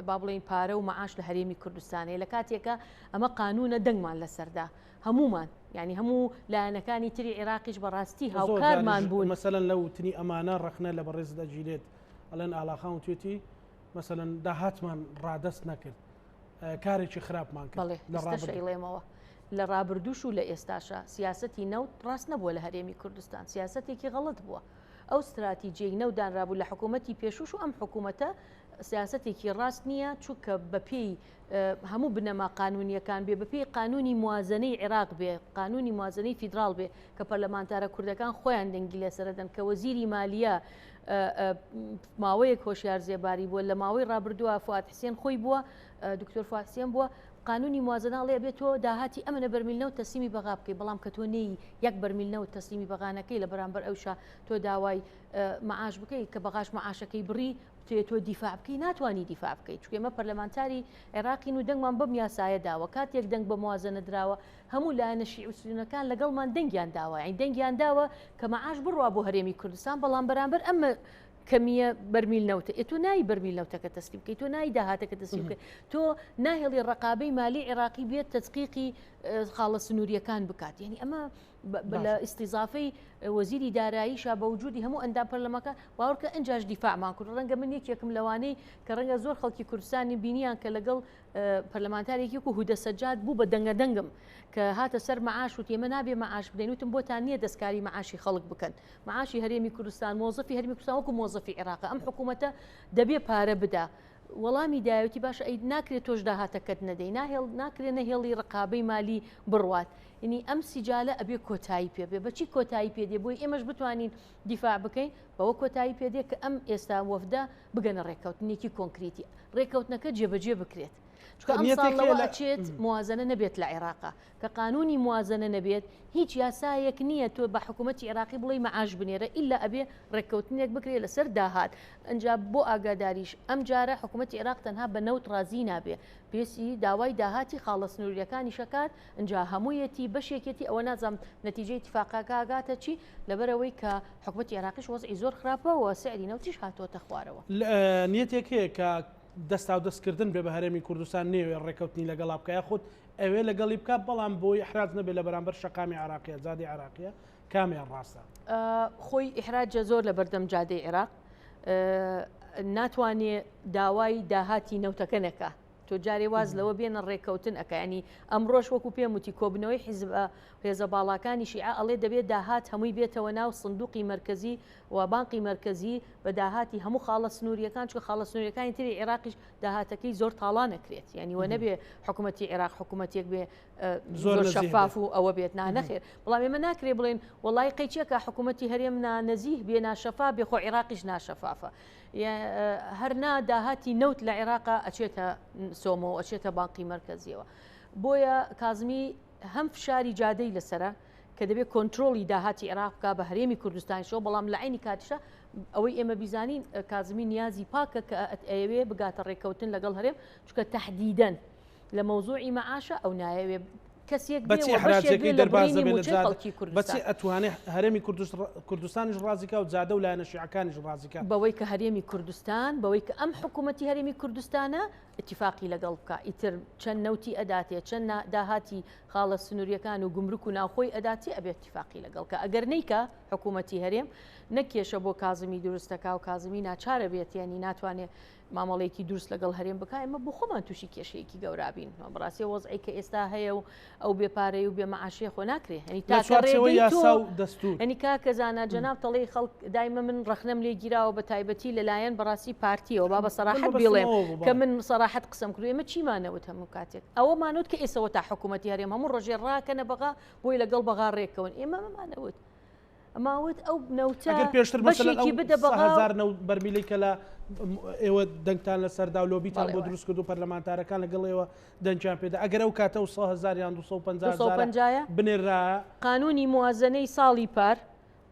با بڵێین پارە و مەعاش لە هەرێمی کوردستانەیە لە کاتێکە ئەمە قانونە دەنگمان لەسەردا هەمومان یعنی هەموو لایەنەکانی تری عێراقیش بەڕاستی هاوکارمان بوون. مەسەلەن لە وتنی ئەمانە ڕەخنە لە بەڕێزت ئەگیرێت ئەڵێن ئاڵاخان وتوێتی مەسەلەن داهاتمان ڕادەست نەکرد کارێکی خراپمان کرد بەڵێ لە ئێستاش ڕابردوو. ئەیڵێمەوە لە ڕابردووش و لە ئێستاشا سیاسەتی نەوت ڕاست نەبووە لە هەرێمی کوردستان سیاسەتێکی غەڵەت بووە ئەو ستراتیجیەی نەوت دانرابوو لە حکوومەتی پێشووش و ئەم حکوومەتە سیاسەتێکی ڕاست نییە چونکە بەپێی هەموو بنەما قانونیەکان بێ بەپێی قانونی موازنەی عێراق بێ قانونی موازنەی فیدراڵ بێ کە پەرلەمانتارە کوردەکان خۆیان دەنگی لەسەرەدەن کە وەزیری مالیە ماوەیەک هۆشیار زێباری بووە لە ماوەی ڕابردووە فواد حسێن خۆی بووە دکتۆر فواد حسێن بووە قانونی موازنە ئەڵێ ئەبێ تۆ داهاتی ئەمەنە بەرمیل نەوت تەسلیمی بەغا بکەی بەڵام کە تۆ نێی یەک بەرمیل نەوت تەسلیمی بەغا نەکەی لە بەرامبەر ئەوشا تۆ داوای معاش بکەی کە بەغاش معاشەکەی بڕی بتەوێ تۆ دیفاع بکەی ناتوانی دیفاع بکەی چونکە ئێمە پەرلەمانتاری عێراقین و دەنگمان بەم یاسایە داوە کاتێک دەنگ بە موازنە دراوە هەموو لایەنە شیعی و سوننەکان لەگەڵمان دەنگیان داوە یانی دەنگیان داوە کە مەعاش بڕوا بۆ هەرێمی کوردستان بەڵام بەرامبەر ئەم کەمییە بەرمیل نەوتە ئێ تۆ نایی بەرمیل نەوتەکە تەسلیم بکەی تۆ نایی داهاتەکە تەسلیم بکەی تۆ ناهێڵی ڕقابەی مالی عێراقی بێت تەدقیقی خاڵە سنووریەکان بکات یعنی ئەمە لە ئیستیزافەی وەزیری داراییشا بە وجودی هەموو ئەندام پەرلەمەکە باوەڕکە ئەنجاش دیفاعمان کرد ڕەنگە من یەکێکم لەوانەی کە ڕەنگە زۆر خەڵکی کوردستانی بینیان کە لەگەڵ پەرلەمانتارێکی وەکو هودە سەجاد بوو بە دەنگە دەنگم کە هاتە سەر مەعاش وتی ئێمە نابێ مەعاش بدەین وتم بۆتان نییە دەستکاری مەعاشی خەڵک بکەن مەعاشی هەرێمی کوردستان مۆزەفی هەرێمی کوردستان وەکو مۆزەفی عێراقە ئەم حکوومەتە دەبێ پارە بدا وەڵامی دایەتی باشە ئەی ناکرێت تۆش داهاتەکەت نەدەی ناهێڵ ناکرێ نەهێڵی ڕقابەی مالی بڕوات یعنی ئەم سیجالە ئەبێ کۆتایی پێ بێ بەچی کۆتایی پێ دێ بۆی ئێمەش بتوانین دیفاع بکەین بەوە کۆتایی پێ دێ کە ئەم ئێستا وەفدە بگەنە ڕێککەوتنێکی کۆنکریتی ڕێککەوتنەکە جێبەجێ بکرێت چونکە ئەم ساڵ لەوە ئەچێت موازنە نەبێت لە عێراقا کە قانونی موازنە نەبێت هیچ یاسایەک نییە تۆ بە حکوومەتی عێراقی بڵێی مەعاش بنێرە ئیلا ئەبێ ڕێککەوتنێک بکرێت لەسەر داهات ئەنجا بۆ ئاگاداریش ئەم جارە حکوومەتی عێراق تەنها بە نەوت ڕازی نابێ پێسی داوای داهاتی خاڵە سنووریەکانیش ئەکات ئنجا هەموویەتی بەشێکێتی ئەوە نازانم نەتیجەی ئیتیفاقەکە ئەگاتە چی لەبەرئەوەی کە حکومەتی عێراقیش وەزعی زۆر خراپە و سعری نەوتیش هاتۆتە خوارەوە. نیەتێک هەیە کە دەستاودەست کردن بێ بە هەرێمی کوردستان نەیەوێ ڕێکەوتنی لەگەڵا بکا یاخود ئەوێ لەگەڵی بکا بەڵام بۆی ئیحراج نەبێ لە بەرامبەر شەقامی عێراقیە جادەی عێراقیە کامیان ڕاستە؟ خۆی ئیحراجە زۆر لە بەردەم جادەی عێراق ناتوانێ داوای داهاتی نەوتەکە نەکا تۆ جارێ واز لەوە بێنە ڕێککەوتن ئەکا یانی ئەمڕۆش وەکو پێم وتی کۆبنەوەی حیزب هێزە باڵاکانی شیعە ئەڵێ دەبێت داهات هەمووی بێتەوە ناو سندوقی مەرکەزی و بانقی مەرکەزی بە داهاتی هەموو خاڵە سنووریەکان چونکە خاڵە سنووریەکانی تری عێراقیش داهاتەکەی زۆر تاڵان نەکرێت یعنی وە نەبێ حکوومەتی عێراق حکوومەتێک بێ زۆر شەفاف و ئەوە بێت نا نەخێر بەڵام ئێمە ناکرێ بڵێن وەڵی قەیچێکە حکوومەتی هەرێم نانەزیه بێ ناشەفا بێ خۆ عێراقیش ناشەفافە هەر نا داهاتی نەوت لە عێراقا ئەچێتە سۆمۆ ئەچێتە بانقی مەرکەزیەوە بۆیە کازمی هەم فشاری جادەی لەسرە کە دەبێت کۆنتترۆلی داهاتی عێراق بکە بە هەرێمی کوردستانیشەوە بەڵام لە عینی کاتیشە ئەوەی ئێمە بیزانین کازمی نیازی پاکە کە ئەیەوێ بگاتە ڕێککەوتن لەگەڵ هەرێم چونکە تهدیدەن. لە مەوزوعی مەعاشە ئەو نایەوێ کەسێک بە بێ چی و بەشێک بێ ئیحراجەکەی لە دەرباز بڕینی دەبێت لە مووچەی جادە خەڵکی بە چی کوردستان. ئەتوانێ هەرێمی کوردستانیش ڕازی کا و جادە و لایەنە شیعەکانیش ڕازی کا؟ بەوەی کە هەرێمی کوردستان بەوەی کە ئەم حکوومەتی هەرێمی کوردستانە ئیتیفاقی لەگەڵ بکا ئیتر چەند نەوتی ئەداتێ چەند داهاتی خاڵە سنووریەکان و گومرک و ناوخۆی ئەداتێ ئەبێ ئیتیفاقی لەگەڵ کە ئەگەر نەیکا حکوومەتی هەرێم نەک کێشە بۆ کازمی دروست دەکا و کازمی ناچارە بێت یانی ناتوانێ مامەڵەیەکی دروست لەگەڵ هەرێم بکا ئێمە بۆ خۆمان تووشی کێشەیەکی گەورە بین بەڕاستی وەزعی کە ئێستا هەیە و ئەو بێ پارەی و بێ مەعاشەیە خۆ ناکرێ هەنی لە تاکە چوارچێوەی ڕێگەی تۆ یاسا و دەستوور. هەنی کاکە زانا جەناب تەڵێی خەڵک دایمە من ڕەخنەم لێ گیراوە بە تایبەتی لەلایەن بەڕاستی پارتیەوە با بە من سەراحەت مەبەستم بیڵێم ئەوە بوو کە بەڵێ. من سەراحەت قسەم کردو ئێمە چیمانەوت هەموو کاتێک ئەوەمانوت کە ئێسەوە تا حکوومەتی هەرێم هەموو ڕۆژێ ڕاکەنە بەغا بۆی لەگەڵ بەغا ڕێککەون ئێمە ئەمانەوت ماوت ئەو نەوتە ئەگەر پێشتر مەسەلەن بەشێکی ئەو بدە بەغا و 100,000 نەوت بەرمیلەی کە لە ئێوە دەنگتان لەسەردا و لۆبیتان بەڵێ بۆ وایە. دروست کرد و پەرلەمانتارەکان لەگەڵ ئێوە دەنگیان پێدا ئەگەر ئەو کاتە ئەو 100,000 یان 250 دوو سەد و هەزارە پەنجایە؟ بنێرایە قانوونی موازەنەی ساڵی پار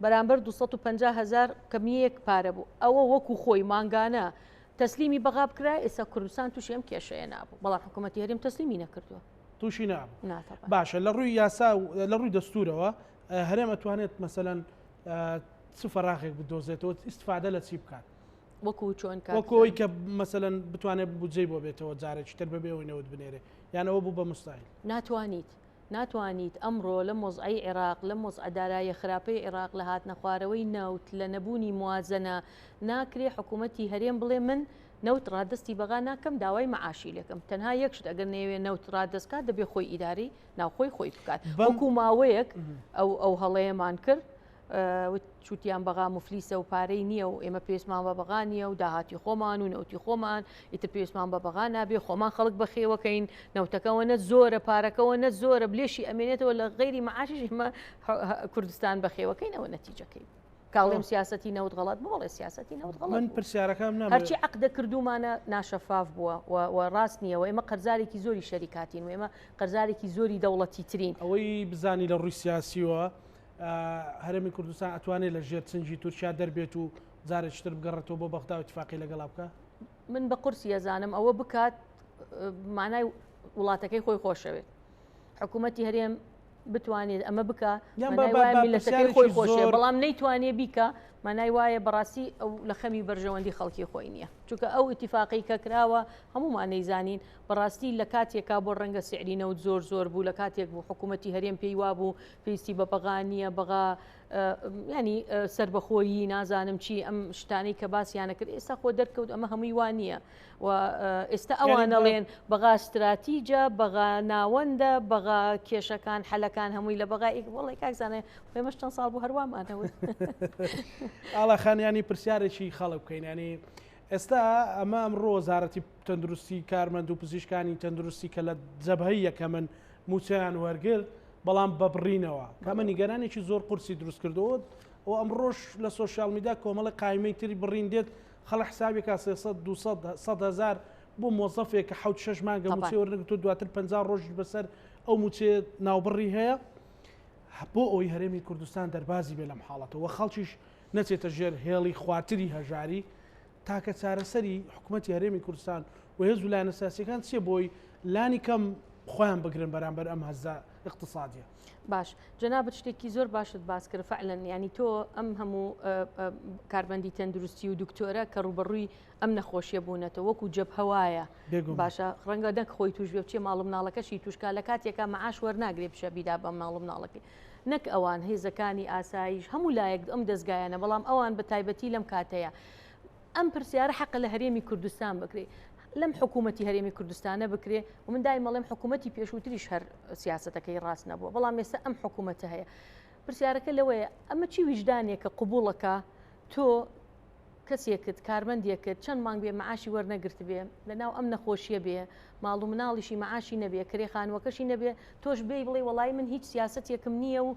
بەرامبەر 250 هەزار کەمییەک پارە بوو ئەوە وەکو خۆی مانگانە تەسلیمی بەغا بکرایە ئێستا کوردستان تووشی ئەم کێشەیە نابوو بەڵام حکوومەتی هەرێم تەسلیمی نەکردووە. تووشی نابوو. نا تەبعەن. باشە لە ڕووی یاسا و لە ڕووی دەستوورەوە هەرێم ئەتوانێت مەسەلەن چ فەراغێک بدۆزێتەوە ئیسفادە لە چی بکات؟ وەکو چۆن کاک وەکو ئەوەی کە مەسەلەن بتوانێت بودجەی بۆ بێتەوە جارێکی تر بەبێ ئەوەی نەوت بنێرێ یان ئەوە بوو بە مستحیل؟ ناتوانیت ناتوانیت ئەمڕۆ لەم وەزعەی عێراق لەم وەزعە داراییە خراپەی عێراق لە هاتنەخوارەوەی نەوت لە نەبوونی موازنە ناکرێ حکوومەتی هەرێم بڵێ من نەوت ڕادەستی بەغا ناکەم داوای مەعاشی لێکەم تەنها یەک شت ئەگەر نەیەوێ نەوت ڕادەست کات دەبێ خۆی ئیدارەی ناوخۆی خۆی بکات وەکو ماوەیەک ئەو ئەو هەڵەیەمان کرد چوتیان بەغا مفلیسە و پارەی نییە و ئێمە پێویستمان بە بەغا نییە و داهاتی خۆمان و نەوتی خۆمان ئیتر پێویستمان بە بەغا نابێ خۆمان خەڵک بەخێوەکەین نەوتەکەەوە نە زۆرە پارەکەەوە نە زۆرە بلێشی ئەمێنێتەوە لە غەیری معاشیش ئێمە کوردستان بەخێوەکەینەوە نەتیجەکەی. کاڵێم سیاسەتی نەوت غەڵەت بوو بەڵێ سیاسەتی نەوت غەڵەت من بوو. پرسیارەکەم نامەوێت. هەرچی عەقدە کردوومانە ناشەفاف بووە و و ڕاست نییە و ئێمە قەرزارێکی زۆری شەریکاتین و ئێمە قەرزارێکی زۆری دەوڵەتی ترین. ئەوەی بزانی لە ڕووی سیاسیەوە هەرێمی کوردستان ئەتوانێت لە ژێر چنگی تورکیا دەربێت و جارێکی تر بگەڕێتەوە بۆ بەغدا و ئیتفاقی لەگەڵا بکا؟ من بە قورسی ئەزانم ئەوە بکات مانای وڵاتەکەی خۆی خۆشەوێت. حکوومەتی هەرێم بتوانێت ئەمە بکا مانای وایە میللەتەکەی خۆی خۆشێ بەڵام نەیتوانێ بیکا مانای وایە بەڕاستی ئەو لە خەمی بەرژەوەندی خەڵکی خۆی نییە چونکە ئەو ئیتیفاقی کە کراوە هەمومان نەیزانین بەڕاستی لە کاتێکا بۆ ڕەنگە سعری نەوت زۆر زۆر بوو لە کاتێک بوو حکوومەتی هەرێم پێی وابوو پێویستی بە بەغا نییە بەغا ینی سربەخۆیی نازانم چی ئەم شتانەی کە باسییانە کرد ئێستا خۆ دەرکەوت ئەمە هەمووی وا نییە و ئێستا ئەوان ئەڵێن بەغا ستراتیجە، بەغا ناوەندە، بەغا کێشەکان حەلەکان هەمووی لە بەغا ئیک وەڵی کاک زانای ئێمەش چەند ساڵ بوو هەروامانەوت. ئاڵا خان ینی پرسیارێکی خەڵک بکەین ینی ئێستا ئەمە ئەمڕۆ وەزارەتی تەندروستی کارمەند و پزیشکانی تەندروستی کە لە جەبهەی یەکەمن موچەیان وەرگرت بەڵام بە بڕینەوە کەمە نیگەرانێکی زۆر قورسی دروست کردەوە و ئەمڕۆش لە سۆشیال میدیا کۆمەڵی قایمەی تری بڕین دێت خەڵک حسابی کا 300 200 100 هەزار بۆ مۆزەفێک کە حەوت شەش مانگە مووچەی وەرنەگرتووە دواتر 50 ڕۆژیش بەسەر ئەو مووچەیە ناوبڕی هەیە بۆ ئەوەی هەرێمی کوردستان دەربازی بێ لەم حاڵەتەوە خەڵکیش نەچێتە ژێر هێڵی خوارتری هەژاری تاکە چارەسەری حکوومەتی هەرێمی کوردستان و هێز و لایەنە سیاسیەکان چییە بۆی لانی کەم خۆیان بگرن بەرامبەر ئەم هەزە اقتصادیە؟ باش جەنابت شتێکی زۆر باشت باس کرد فعلا ینی تۆ ئەم هەموو کاربەندی تەندروستی و دکتۆرە کە ڕوبەڕووی ئەم نەخۆشیە بوونەتەوە وەکو جەبهەوایە باشە ڕەنگە دەنگ خۆی توش بێ بچێ ماڵ مناڵەکەشی توشکا لە کاتێکا معاش وەرناگرێ بشە بیدا بە ماڵ مناڵەکەی نەک ئەوان هێزەکانی ئاسایش هەموو لایەک ئەم دەستگایانە بەڵام ئەوان بە تایبەتی لەم کاتەیە ئەم پرسیارە حەقە لە هەرێمی کوردستان بکرێ لەم حکوومەتی هەرێمی کوردستانە بکرێ و من دایم ئەڵێم حکوومەتی پێشووتریش هەر سیاسەتەکەی ڕاست نەبووە بەڵام ئێستا ئەم حکوومەتە هەیە پرسیارەکە لەوەیە ئەمە چی ویژدانێکە قبوڵەکە تۆ کەسێکت کارمەندێکت چەند مانگ بێ معاشی وەرنەگرتبێ لەناو ئەم نەخۆشیە بێ ماڵ و مناڵیشی معاشی نەبێ کرێ خانووەکەشی نەبێ تۆش بێی بڵێی وەڵایی من هیچ سیاسەتێکم نییە و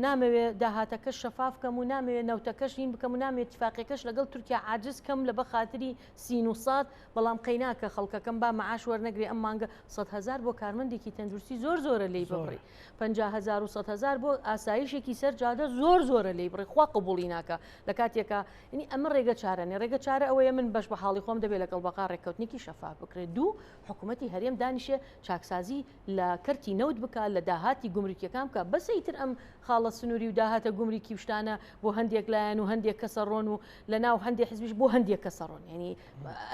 نامەوێ داهاتەکەش شەفاف کەم و نامەوێ نەوتەکەش هین بکەم و نامەوێ تیفاقیەکەش لەگەڵ تورکیا عاجز کەم لەبە خاتری سین و ساد بەڵام قەیناکە خەڵکەکەم با معاش وەرنەگرێ ئەم مانگە 100 هەزار بۆ کارمەندێکی تەندروستی زۆر زۆرە لێی ببڕی 50 هەزار و 100 هەزار بۆ ئاسایشێکی سەر جادە زۆر زۆرە لێی بڕی خوا قبوڵی ناکا لە کاتێکا یعنی ئەمە ڕێگە چارە نیە ڕێگە چارە ئەوەیە من بەش بە حاڵی خۆم دەبێ لەگەڵ بەغا ڕێککەوتنێکی شەفاف بکرێت دوو حکوومەت. حکوومەتی هەرێم دانیشێ چاکسازی لە کەرتی نەوت بکا، لە داهاتی گومرکیەکان بکا، بەسە ئیتر ئەم خاڵە سنووری و داهاتە گومرکی و شتانە بۆ هەندێک لایەن و هەندێک کەسە ڕۆن و لە ناو هەندێک حزبیش بۆ هەندێک کەسە ڕۆن یعنی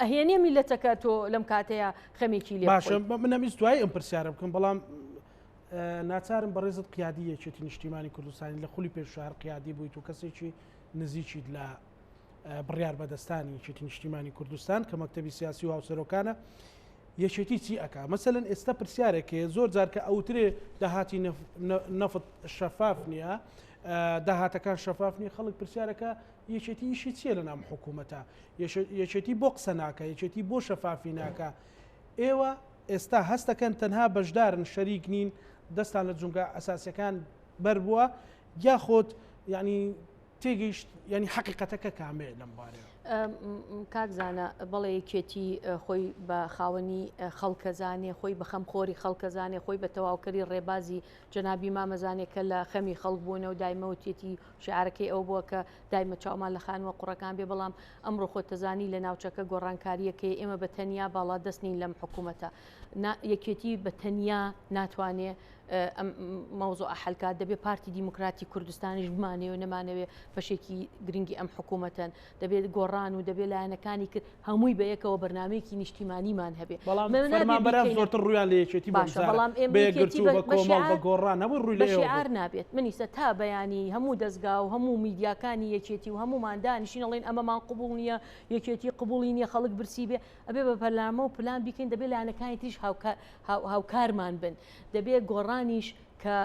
ئەهێنێ میلەتەکە تۆ لەم کاتەیە خەمێکی لێ باشە من ئەمویست دوای ئەم پرسیارە بکەم بەڵام ناچارم بەڕێزت قیادی یەکێتی نیشتیمانی کوردستانی لە خولی پێشوار قیادی بوویت و کەسێکی نزیکیت لە بڕیار بەدەستانی یەکێتی نیشتیمانی کوردستان کە مەکتەبی سیاسی و هاوسەرۆکانە یەکێتی چی ئەکا مەسەلەن ئێستا پرسیارێک هەیە زۆر جار کە ئەوترێ داهاتی نەفت شەفاف نییە داهاتەکان شەفاف نیە خەڵک پرسیارەکە یەکێتی ئیشی چییە لە نام حکوومەتە یەکێتی بۆ قسە ناکە یەکێتی بۆ شەفافی ناکە ئێوە ئێستا هەستەکەن تەنها بەشدارن شەریک نین دەستان لە جونگە ئەساسەکان بەربووە یاخۆت یعنی تێگەیشت یانی حەقیقەتەکە کامەیە لەم بارەیەوە؟ کاک زانا بەڵێ یەکێتی خۆی بە خاوەنی خەڵکەزانێ خۆی بە خەمخۆری خەڵکەزانێ خۆی بە تەواوکەری ڕێبازی جەنابی مامەزانێ کە لە خەمی خەڵک بوونە و دایمەوتێتی شعارەکەی ئەو بووە کە دایمە چاومان لە خانووە قوڕەکان بێ بەڵام ئەمڕۆ خۆتەزانی لە ناوچەکە گۆڕانکاریەکەی ئێمە بە تەنیا باڵا دەست نین لەم حکوومەتە یەکێتی بە تەنیا ناتوانێ ئەم مەوزوعە حەل کات، دەبێ پارتی دیموکراتی کوردستانیش بمانەوێ و نەمانەوێ بەشێکی گرنگی ئەم حکوومەتەن، دەبێت گۆڕان و دەبێت لایەنەکانی کرد هەمووی بە یەکەوە بەرنامەیەکی نیشتیمانیمان هەبێ. بەڵام فەرمانبەران زۆرتر ڕوویان لە یەکێتی بوو باشە، بەڵام ئێمە بە یەکگرتوو، بە کۆمەڵ، بە گۆڕان هەمووی ڕووی لە ئێوە بوو. بە شیعار نابێت. من ئیستا تا بەیانی هەموو دەزگا و هەموو میدیاکانی یەکێتی و هەموومان دانیشین ئەڵێین ئەمەمان قبوڵ نییە، یەکێتی قبوڵی نییە خەڵک برسی بێ، ئەبێ بە بەرنامە و پلان بیکەین، دەبێ لایەنەکانی تریش هاوکارمان بن. دەبێ گۆڕانیش کە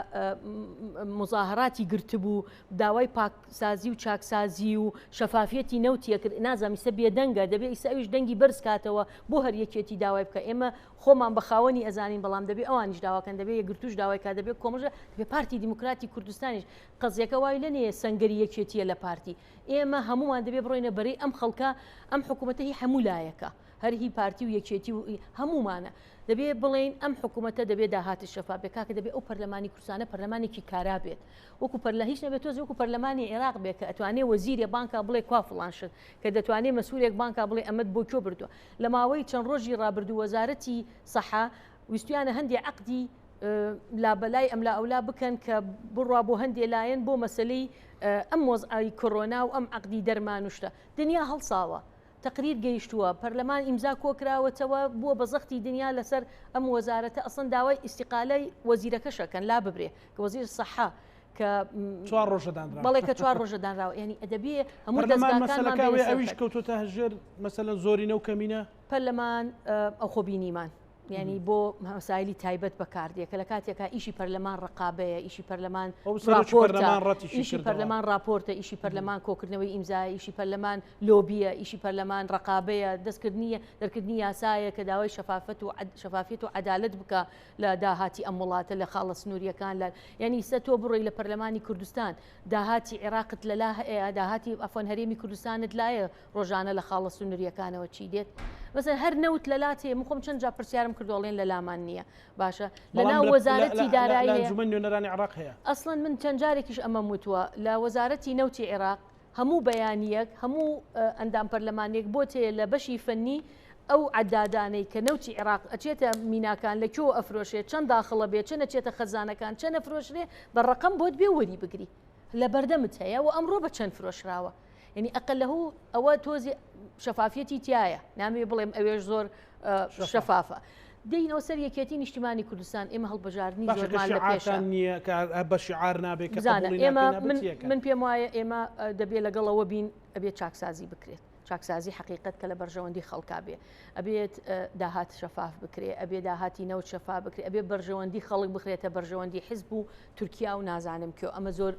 موزاهەراتی گرتبوو داوای پاکسازی و چاکسازی و شەفافیەتی نەوتی ئەکرد نازانم ئیستا بێدەنگە دەبێ ئیستا ئەویش دەنگی بەرز کاتەوە بۆ هەر یەکێتی داوای بکە ئێمە خۆمان بە خاوەنی ئەزانین بەڵام دەبێ ئەوانیش داواکەن دەبێ یەکگرتووش داوای کا دەبێ کۆمەڵ دەبێ پارتی دیموکراتی کوردستانیش قەزیەکە وای لەنێ سەنگەری یەکێتیە لە پارتی ئێمە هەمومان دەبێ بڕۆینە بەرەی ئەم خەڵکە ئەم حکوومەتە هی هەموو لایەکە هەر هی پارتی و یەکێتی و هەمومانە دەبێ بڵێین ئەم حکوومەتە دەبێ داهاتی شەفاف بێ کاکە دەبێ ئەو پەرلەمانی کوردستانە پەرلەمانێکی کارا بێت وەکو پەرلە هیچ نەبێت تۆز وەکو پەرلەمانی عێراق بێ کە ئەتوانێ وەزیرێ بانکا بڵێ کوا فڵان شت کە دەتوانێ مەسوولێک بانکا بڵێ ئەمەت بۆ کوێ بردووە لە ماوەی چەند ڕۆژی ڕابردوو وەزارەتی سەحە ویستویانە هەندێ عەقدی لابەلای ئەملا ئەولا بکەن کە بڕوا بۆ هەندێ لایەن بۆ مەسەلەی ئەم وەزعی کۆرۆنا و ئەم عەقدی دەرمان و شتە دنیا هەڵساوە تەقریر گەیشتووە پەرلەمان ئیمزا کۆکراوەتەوە بووە بە زەختی دنیا لەسەر ئەم وەزارەتە ئەسڵەن داوای ئیستیقالەی وەزیرەکەش ئەکەن لاببرێ کە وەزیر سەحە کە چوار ڕۆژە دانراوە بەڵێ کە چوار ڕۆژە دانراوە یعنی ئەدەبێ هەموو پەرلەمان دەزگاکانمان مەسەلەکە بێنە ئەوەیە سەر ئەویش خەت. کەوتۆتە ژێر مەسەلەن زۆرینە و کەمینە پەرلەمان ئەو خۆ بینیمان یعنی بۆ مەسایلی تایبەت بەکاردێ کە لە کاتێکا ئیشی پەرلەمان ڕقابەیە ئیشی پەرلەمان ئەو سەرۆکی ڕاپۆرتە پەرلەمان ڕەتیشی ئیشی کردەوە. پەرلەمان ڕاپۆرتە ئیشی پەرلەمان کۆکردنەوەی ئیمزایە ئیشی پەرلەمان لۆبیە ئیشی پەرلەمان ڕقابەیە دەستکردنی دەرکردنی یاسایە کە داوای شەفافەت و شەفافیەت و عەدالەت بکا لە داهاتی ئەم وڵاتە لە خاڵە سنووریەکان لە یعنی ئیستا تۆ بڕۆی لە پەرلەمانی کوردستان داهاتی عێراقت لەلا هەیە داهاتی ئەفۆن هەرێمی کوردستانت لایە ڕۆژانە لە خاڵە سنووریەکانەوە چی دێت مەسەن هەر نەوت لەلات هەیە من خۆم چەند جار پرسیارم کردو ئەڵێن لەلامان نییە باشە لەناو وەزارەتی دارایی هەیە. ئەنجومەن نوێنەرانی عێراق هەیە ئەسڵەن من چەند جارێکیش ئەمەم وتووە لە وەزارەتی نەوتی عێراق هەموو بەیانییەک هەموو ئەندام پەرلەمانێک بۆت هەیە لە بەشی فەنی ئەو عەدادانەی کە نەوتی عێراق ئەچێتە میناکان لە کوێوە ئەفرۆشێ چەند داخڵە بێ چەند ئەچێتە خەزانەکان چەند ئەفرۆشرێ بە ڕەقەم بۆت بێ وەری بگری لە بەردەمت هەیە و ئەمڕۆ بە چەند فرۆشراوە یعنی ئەقلەه ئەوە تۆزی شەفافیەتی تایە نامەوێ بڵێم ئەوێش زۆر شەفافە دێینەوە سەر یەکێتی نیشتیمانی کوردستان ئێمە هەڵبژاردنی باشە کە زۆرمان لە پێشە. شیعارتان نییە کە بە شیعار نابێ کە بزانە قبوڵی ئێمە ناکەی نابێت من چیەکەن؟ من پێم وایە ئێمە دەبێ لەگەڵ ئەوە بین ئەبێ چاکسازی بکرێت چاکسازی حەقیقەت کە لە بەرژەوەندی خەڵکا بێ ئەبێت داهات شەفاف بکرێ ئەبێ داهاتی نەوت شەفاف بکرێ ئەبێ بەرژەوەندی خەڵک بخرێتە بەرژەوەندی حزب و تورکیا و نازانم کوێ ئەمە زۆر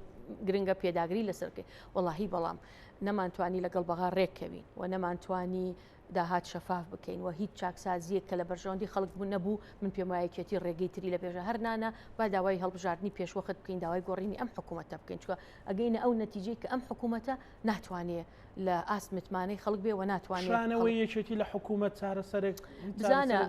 گرنگە پێداگری لەسەر بکەین وەڵاهی بەڵام نەمانتوانی لەگەڵ بەغا ڕێککەوین و نەمانتوانی داهات شەفاف بکەین و هیچ چاکسازییەک کە لە بەرژەوەندی خەڵک بوو نەبوو، من پێم وایە یەکێتی ڕێگەی تری لە پێشە هەر نانە با داوای هەڵبژاردنی پێشوەخت بکەین داوای گۆڕینی ئەم حکوومەتە بکەین چونکە ئەگەینە ئەو نەتیجەی کە ئەم حکوومەتە ناتوانێ لە ئاست متمانەی خەڵک بێ و ناتوانێ کشانەوەی یەکێتی لە حکوومەت چارەسەرێک بزانە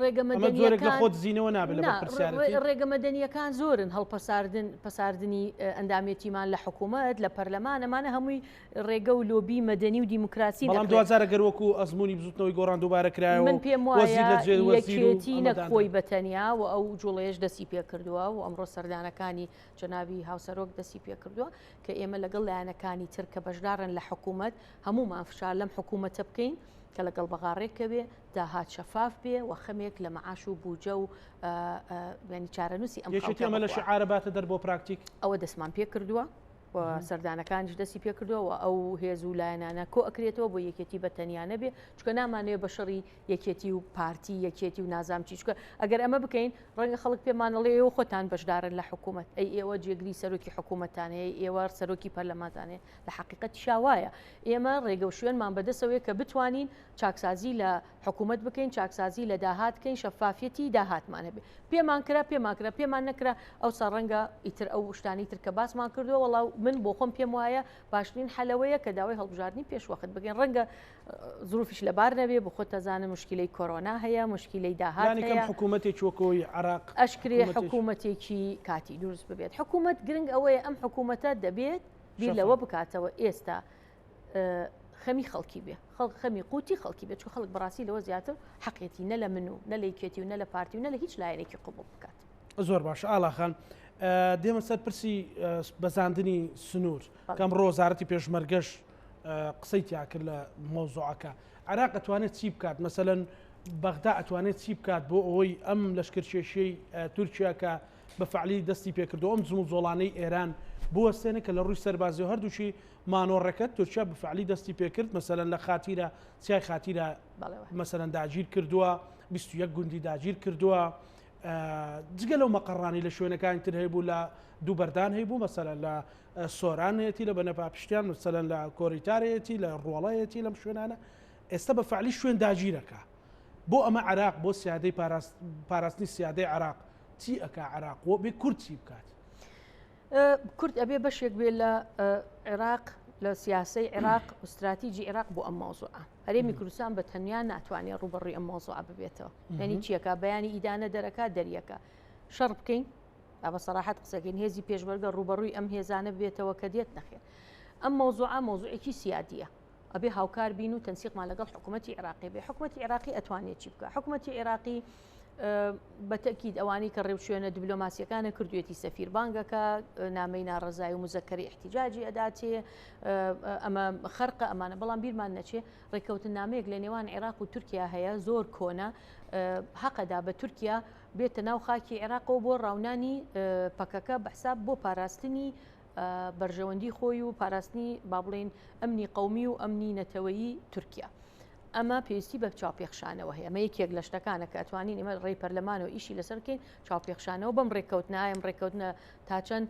ڕێگە ئەمە جۆرێک لە خۆ دزینەوە نابێت لە بەرپرسیارێتی؟ ڕێگە مەدەنییەکان زۆرن هەڵپەساردن پەساردنی ئەندامێتیمان لە حکوومەت لە پەرلەمان ئەمانە هەمووی ڕێگە و لۆبی مەدەنی و دیموکراسی بەڵام دەکرێت. دواجار ئەگەر وەکو. وەکو ئەزموونی بزوتنەوەی گۆڕان دووبارە کرایەوە من و پێم وەزیر وایە لە جێ وەزیر و یەکێتی ئەمە نەک دانرا. خۆی بە تەنیا و ئەو جوڵەیەش دەستی پێکردووە و ئەمڕۆ سەردانەکانی جەنابی هاوسەرۆک دەستی پێکردووە کە ئێمە لەگەڵ لایەنەکانی تر کە بەشدارن لە حکوومەت هەموومان فشار لەم حکوومەتە بکەین کە لەگەڵ بەغا ڕێککەوێ داهات شەفاف بێ و خەمێک لە مەعاش و بوجە و یانی چارەنووسی ئەم یەکێتی خەڵکە ئەمە لە بخوا. شیعارە باتە دەر بۆ پراکتیک؟ ئەوە دەستمان پێکردووە و سەردانەکانیش دەستی پێکردووە و ئەو هێز و لایەنانە کۆ ئەکرێتەوە بۆ یەکێتی بە تەنیا نەبێ چونکە نامانەوێ بە شەڕی یەکێتی و پارتی یەکێتی و نازام چی چونکە ئەگەر ئەمە بکەین ڕەنگە خەڵک پێمان ئەڵێ ئێوە خۆتان بەشدارن لە حکوومەت ئەی ئێوە جێگری سەرۆکی حکوومەتتان هەیە ئێوە سەرۆکی پەرلەمانتان هەیە لە حەقیقەتیشا وایە ئێمە ڕێگە و شوێنمان بەدەستەوەیە کە بتوانین چاکسازی لە حکوومەت بکەین چاکسازی لە داهات کەین شەفافیەتی داهاتمان هەبێ پێمان کرا پێمان کرا پێمان نەکرا ئەوسا ڕەنگە ئیتر ئەو شتانی تر کە باسمان کردووە وەڵا من بۆ خۆم پێم وایە باشترین حەلەوەیە کە داوای هەڵبژاردنی پێشوەخت بکەین ڕەنگە زروفیش لەبار نەبێ بۆ خۆت دەزانن مشکلەی کۆرۆنا هەیە مشکلەی داهات لانی کەم هەیە حکوومەتێکی وەکۆی عێراق ئەشکرێ حکوومەتێکی حکوومەتێکی کاتی دروست ببێت حکوومەت گرنگ ئەوەیە ئەم حکوومەتە دەبێت بیر لەوە شەفاف. بکاتەوە ئێستا خەمی خەڵکی بێ خەڵک خەمی قوتی خەڵکی بێت چونکە خەڵک بەڕاستی لەوە زیاتر حەقێتی نە لە من و نە لە یەکێتی و نە لە پارتی و نە لە هیچ لایەنێکی قبوڵ بکات. زۆر باشە ئاڵا خان دێمە سەر پرسی بەزاندنی سنوور کە ئەمڕۆ وەزارەتی پێشمەرگەش قسەی تیا کرد لە مەوزوعەکە عێراق ئەتوانێت چی بکات مەسەلەن بەغدا ئەتوانێت چی بکات بۆ ئەوەی ئەم لەشکرکێشیەی تورکیا کە بە فعلی دەستی پێکردو ئەم جموجۆڵانەی ئێران بوەستێنێ کە لە ڕووی سەربازی و هەردووکی مانۆڕەکە تورکیا بە فعلی دەستی پێکرد مەسەلەن لە خاتیرە چیای خاتیرە مەسەلەن داگیر کردووە 21 گوندی داگیر کردووە جگە لەو مەقەڕانی لە شوێنەکانی تر هەیبوو لە دووبەردان هەیبوو مەسەلەن لە سۆران هەیەتی لە بەنەپاپشتیان مەسەلەن لە کۆریتارەیەتی لە ڕۆڵەیەتی لەم شوێنانە ئێستا بە فعلی شوێن داگیرەکە بۆ ئەمە عراق بۆ سیادەی پاراستنی سیادەی عراق چی ئەک عراق وە بێ کورد چی بکات؟ کورد ئەبێ بەشێک بێ لە عێراق لە سیاسەی عێراق و استراتیجی عێراق بۆ ئەم مەوزوعە هەرێمی کوردستان بە تەنیا ناتوانێت ڕوبەڕووی ئەم مەوزوعە ببێتەوە یعنی چیەکە بەیانی ئیدانە دەرەکە دەریەکە شەڕ بکەین بە سەراحەت قسەکەین هێزی پێشمەرگە ڕوبەڕووی ئەم هێزانە بێتەوە کە دێت نەخێر ئەم مەوزوعە مەوزوعێکی سیادیە ئەبێ هاوکار بین و تەنسیقمان لەگەڵ حکوومەتی عێراقی بێ حکوومەتی عێراقی ئەتوانێت چی بکە حکوومەتی عێراقی بە تەکید ئەوانەی کە ڕێوشوێنە دبلۆماسیەکانە کردوێتی سەفیر بانگەکە نامەی ناڕەزای و مزەکەری احتیجاجی ئەداتێ ئەمە خەرقە ئەمانە بەڵام بیرمان نەچێ ڕێککەوتنامەیەک لە نێوان عێراق و تورکیا هەیە زۆر کۆنە حەقەدا بە تورکیا بێتە ناو خاکی عێراقەوە بۆ ڕاونانی پەکەکە بەحساب بۆ پاراستنی بەرژەوەندی خۆی و پاراستنی با بڵێین ئەمنی قەومی و ئەمنی نەتەوەیی تورکیا. ئەمە پێویستی بە چاوپێخشانەوە هەیە ئەمە یەکێک لە شتەکانە کە ئەتوانین ئێمە ڕێی پەرلەمانەوە ئیشی لەسەر بکەین چاوپێخشانەوە بەم ڕێککەوتنە ئەم ڕێککەوتنە تا چەند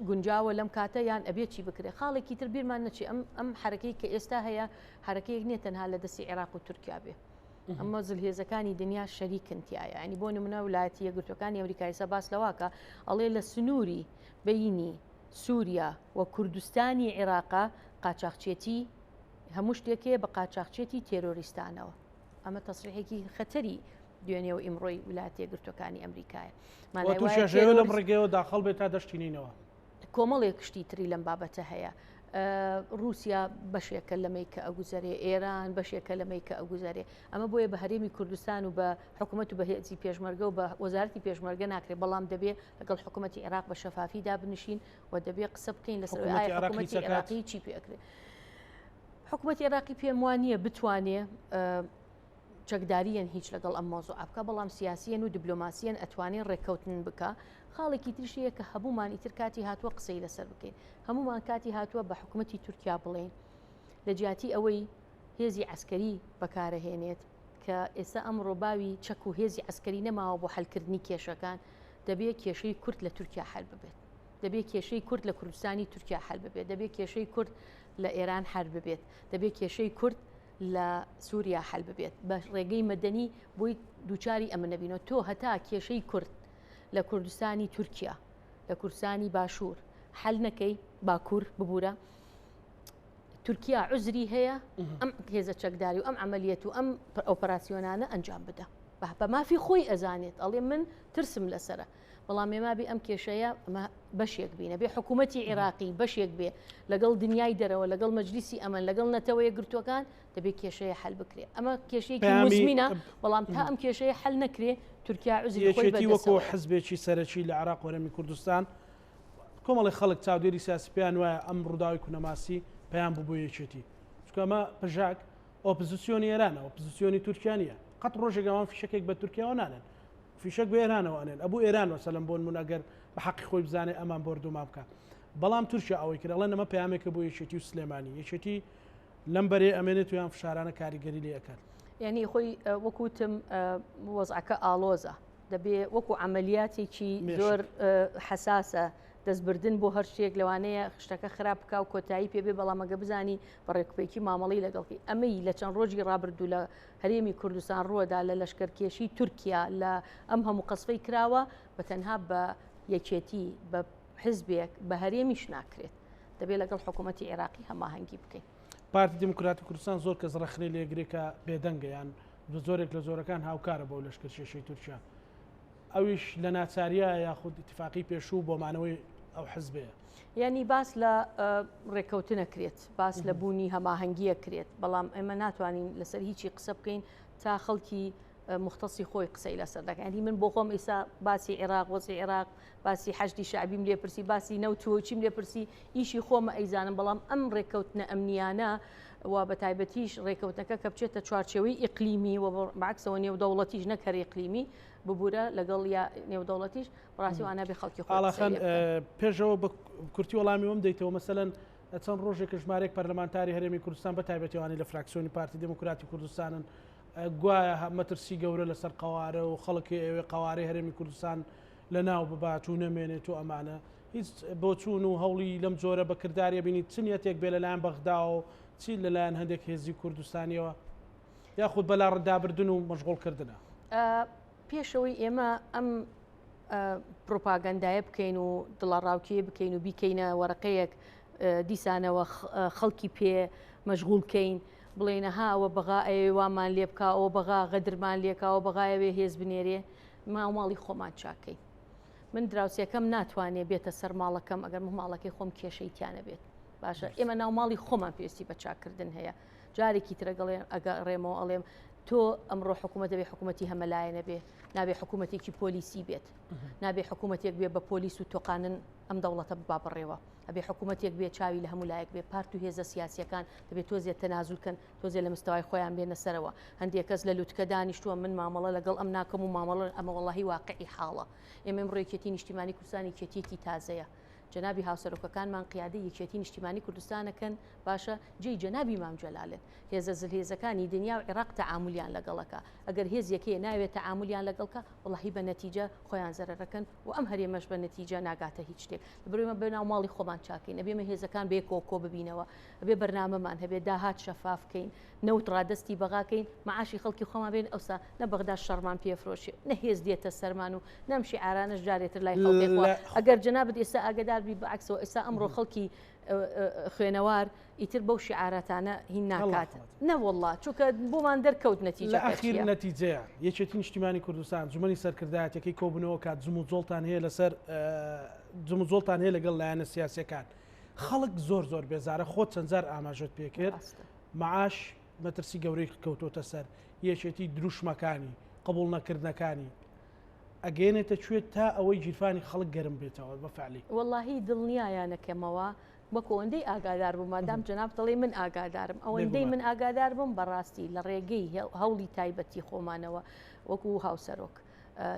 گونجاوە لەم کاتە یان ئەبێ چی بکرێت خاڵێکی تر بیرمان نەچێ ئەم ئەم حرەکەی کە ئێستا هەیە حرەکەیەک نییە تەنها لە دەستی عێراق و تورکیا بێ ئەمە زلهێزەکانی دنیا شەریکن تایە ینی بۆ نمونە ولایەتی یەکگرتوەکانی ئەمریکایسە باس لەواکە ئەڵێ لە سنووری بەینی سووریا و کوردستانی عێراقا قاچاخچێتی هەموو شتێک هەیە بە قاچاخچێتی تێرۆریستانەوە. ئەمە تەسریحێکی خەتەری دوێنێ و ئیمڕۆی ویلایەتە یەکگرتووەکانی ئەمریکایە. مانای وایە تورکیاش لەم ڕێگەیەوە داخڵ بێت تا دەشتی نینەوە. کۆمەڵێک شتی تری لەم بابەتە هەیە. رووسیا بەشێکە لەمەی کە ئەگوزەرێ، ئێران بەشێکە لەمەی کە ئەگوزەرێ. ئەمە بۆیە بە هەرێمی کوردستان و بە حکوومەت و بە هێزی پێشمەرگە و بە وەزارەتی پێشمەرگە ناکرێت، بەڵام دەبێ لەگەڵ حکوومەتی عێراق بە شەفافی دابنیشین و دەبێ قسە بکەین لەسەر ئەوەی ئایا حکوومەتی عێراقی چی پێ ئەکرێ. حکوومەتی عێراقی پێم وا نییە بتوانێ چەکداریەن هیچ لەگەڵ ئەم مۆزوعە بکە بەڵام سیاسیەن و دیبلۆماسیەن ئەتوانێ ڕێککەوتن بکە خاڵێکی تریش هەیە کە هەبوومان ئیتر کاتی هاتووە قسەی لەسەر بکەین هەمومان کاتی هاتووە بە حکوومەتی تورکیا بڵێین لە جیاتی ئەوەی هێزی عسکەری بەکارەهێنێت کە ئێستا ئەمڕۆ باوی چەک و هێزی عسکەری نەماوە بۆ حلکردنی کێشەکان دەبێت کێشەی کورد لە تورکیا حل ببێت دەبێت کێشەی کورد لە کوردستانی تورکیا حل ببێت دەبێت کێشەی کورد لە ئێران حل ببێت دەبێت کێشەی کورد لە سووریا حل ببێت بە ڕێگەی مەدەنی بۆی دووچاری ئەمە نەبینەوە تۆ هەتا کێشەی کورد لە کوردستانی تورکیا لە کوردستانی باشوور حل نەکەی باکوور ببوورە تورکیا عزری هەیە ئەم هێزە چەکداری و ئەم عملیەت و ئەم ئۆپەراسیۆنانە ئەنجام بدە بە مافی خۆی ئەزانێت ئەڵێ من ترسم لەسرە. بەڵام ئێمە بێ ئەم کێشەیە ئەمە بەشێک بین ئەبێ حکوومەتی عێراقی بەشێک بێ لەگەڵ دنیای دەرەوە لەگەڵ مەجلیسی ئەمن لەگەڵ نەتەوە یەکگرتووەکان دەبێ کێشەیە حل بکرێ ئەمە کێشەیەکی مزمینە بەڵام تا ئەم کێشەیە حل نەکرێ تورکیا عوزری خۆی یەکێتی وەکۆ حزبێکی سەرەکی لە عێراق و هەرێمی کوردستان کۆمەڵی خەڵک چاودێری سیاسی پێیان وایە ئەم ڕووداوی کونەماسی پەیام بوو بۆ یەکێتی چونکە ئەمە پژاک ئۆپزسیۆنی ئێرانە ئۆپزسیۆنی تورکیا نییە قەت ڕۆژێک ئەوان فیشەکێک بە تورکیاوە نانێن فیشەک بە ئێرانەوە ئەنێن ئەبوو ئێران مەسەلەن بۆ نمونە گەر بە حەقی خۆی بزانێ ئەمان بۆردومان بکات بەڵام تورکیا ئەوەی کرد ئەڵێن ئەمە پەیامێکە بۆ یەکێتی و سلێمانی یەکێتی لەم بەرەیە ئەمێنێت و یان فشارانە کاریگەری لێ ئەکات. یانی خۆی وەکو وتم وەزعەکە ئاڵۆزە دەبێ وەکو عەمەلیاتێکی زۆر حەساسە دەستبردن بۆ هەر شتێک لەوانەیە شتەکە خراپ بکا و کۆتایی پێ بێ بەڵام ئەگە بزانی بە ڕێکوپێکی مامەڵەی لەگەڵ کەی ئەمەی لە چەند ڕۆژی ڕابردوو لە هەرێمی کوردستان ڕووەدا لە لەشکەرکێشی تورکیا لە ئەم هەموو قەسفەی کراوە بە تەنها بە یەکێتی بە حزبێک بە هەرێمیش ناکرێت دەبێت لەگەڵ حکوومەتی عێراقی هەماهەنگی بکەین. پارتی دیموکراتی کوردستان زۆر کەس ڕەخنەی لێگرێ کە بێدەنگە یان بە زۆرێک لە زۆرەکان هاوکارە بەو لەشکرکێشەی تورکیا ئەویش لە ناچاریە یاخود ئیتفاقی پێشوو بۆ مانەوەی ئەو حزبەیە. یانی باس لە ڕێککەوتنە کرێت باس لە بوونی هەماهەنگیە کرێت بەڵام ئێمە ناتوانین لەسەر هیچی قسە بکەین تا خەڵکی مختصی خۆی قسەی لەسەر دەکەن یعنی من بۆ خۆم ئیسا باسی عێراق وەزی عێراق باسی حەشدی شەعبیم لێ پرسی باسی نەوت و چیم لێ پرسی ئیشی خۆمە ئەیزانم بەڵام ئەم ڕێککەوتنە ئەمنیانە و بە تایبەتیش ڕێککەوتنەکە کە بچێتە چوارچێوەی ئیقلیمی و بەعکسەوە نێودەوڵەتیش نەک هەر ئیقلیمی ببوورە لەگەڵ یا نێودەوڵەتیش بەڕاستی وانە بێ خەڵکی خۆی ئاڵا قسەی خان لێ بکەن. پێشەوە بە کورتی وەڵامی وەم دەیتەوە مەسەلەن چەند ڕۆژێکە ژمارەیەک پەرلەمانتاری هەرێمی کوردستان بە تایبەتی ئەوانەی لە فراکسیۆنی پارتی دێموکراتی کوردستانن گوایە مەترسی گەورە لەسەر قەوارە و خەڵکی ئەوێ قەوارەی هەرێمی کوردستان لە ناو ببات و نەمێنێت و ئەمانە هیچ بۆچوون و هەوڵی لەم جۆرە بە کرداری ئەبینیت چ نیەتێک بێ لەلایەن بەغداوە و چی لەلایەن هەندێک هێزی کوردستانیەوە یاخود بەلاڕێدابردن و مەشغوڵکردنە؟ پێشەوەی ئێمە ئەم پروپاگەندایە بکەین و دڵەڕاوکێ بکەین و بیکەینە وەرەقەیەک دیسانەوە خەڵکی پێ مەشغوڵ کەین بڵێین ها ئەوە بەغا ئەیەوێ وامان لێ بکا ئەوە بەغا غەدرمان لێکا ئەوە بەغا ئەوێ هێز بنێرێ ماو ماڵی خۆمان چاکەین من دراوسێکەم ناتوانێ بێتە سەر ماڵەکەم ئەگەر من ماڵەکەی خۆم کێشەی تیا نەبێت باشە ئێمە ناو ماڵی خۆمان پێویستی بە چاکردن هەیە جارێکی ترە گەڵێ ئەگەڕێمەوە ئەڵێم تۆ ئەمڕۆ حکوومەت دەبێ حکوومەتی هەمەلایەنە بێ نابێ حکوومەتێکی پۆلیسی بێت نابێ حکوومەتێک بێ بە پۆلیس و تۆقانن ئەم دەوڵەتە ببا بەڕێوە ئەبێ حکوومەتێک بێ چاوی لە هەموو لایەک بێ پارت و هێزە سیاسیەکان دەبێت تۆزێ تەنازول کەن تۆزێ لە مستەوای خۆیان بێنە سەرەوە هەندێک کەس لە لوتکە دانیشتووە من مامەڵە لەگەڵ ئەم ناکەم و مامەڵە ئەمە وەڵاهی واقعی حاڵە ئێمە ئەمڕۆ یەکێتی نیشتیمانی کوردستان یەکێتیەکی تازەیە جەنابی هاوسەرۆکەکانمان قیادەی یەکێتی نیشتیمانی کوردستانەکەن باشە جێی جەنابی مام جەلالن هێزە زلهێزەکانی دنیا و عێراق تەعامولیان لەگەڵەکە ئەگەر هێزێک هەیە ناوێت تەعامولیان لەگەڵکە وەڵاهی بە نەتیجە خۆیان زەرەرەکەن و ئەم هەرێمەش بە نەتیجە ناگاتە هیچ شتێک لەبەرئەوەی بە ناو ماڵی خۆمان چاکەین ئەبێ ئێمە هێزەکان بەیەکەوە کۆ ببینەوە ئەبێ بەرنامەمان هەبێ داهات شەفاف کەین نەوت ڕادەستی بەغا کەین معاشی خەڵکی خۆمان بێن ئەوسا نە بەغدا شەڕمان پێ فرۆشێ نە هێز دێتە سەرمان و نەم شیعارانەش جارێتر لای خەڵکێک ئەگەر جەنابت ئێستا ئاگدار بی بەعکسەوە ئێستا ئەمڕۆ خەڵکی خوێنەوار ئیتر بەو شیعاراتانە هین ناکات نەوەڵڵا چونکە بۆمان دەرکەوت نەتیجە لە ئەخیر نەتیجەیە یەکێتی نیشتیمانی کوردستان ئەنجومەنی سەرکردایەتەکەی کۆبوونەوە کات جموجۆڵتان هەیە لەسەر جموجۆڵتان هەیە لەگەڵ لایەنە سیاسەکان خەڵک زۆر زۆر بێزارە خۆت چەند جار ئاماژەت پێکرد معاش مەترسی گەورەی کەوتۆتە سەر یەکێتی دروشمەکانی قبوڵ نەکردنەکانی ئەگەیەنێتە کوێ تا ئەوەی گیرفانی خەڵک گەرم بێتەوە بە فعلی؟ وەڵاهی دڵنیایانەکەمەوە وەکو ئەوەندەی ئاگادار بووم مادام جەنابت دەڵێی من ئاگادارم ئەوەندەی من ئاگادار بووم بەڕاستی لە ڕێگەی هەوڵی تایبەتی خۆمانەوە وەکو هاوسەرۆک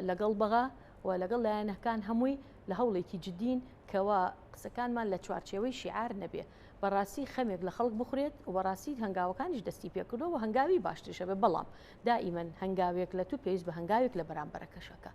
لەگەڵ بەغا و لەگەڵ لایەنەکان هەمووی لە هەوڵێکی جدین کەوا قسەکانمان لە چوارچێوەی شیعار نەبێ بەڕاستی خەمێک لە خەڵک بخورێت و بەڕاستی هەنگاوەکانیش دەستی پێکردووە و هەنگاوی باشتریشە بێ بەڵام دائیمەن هەنگاوێک لە تو پێویست بە هەنگاوێک لە بەرامبەرەکەشەکە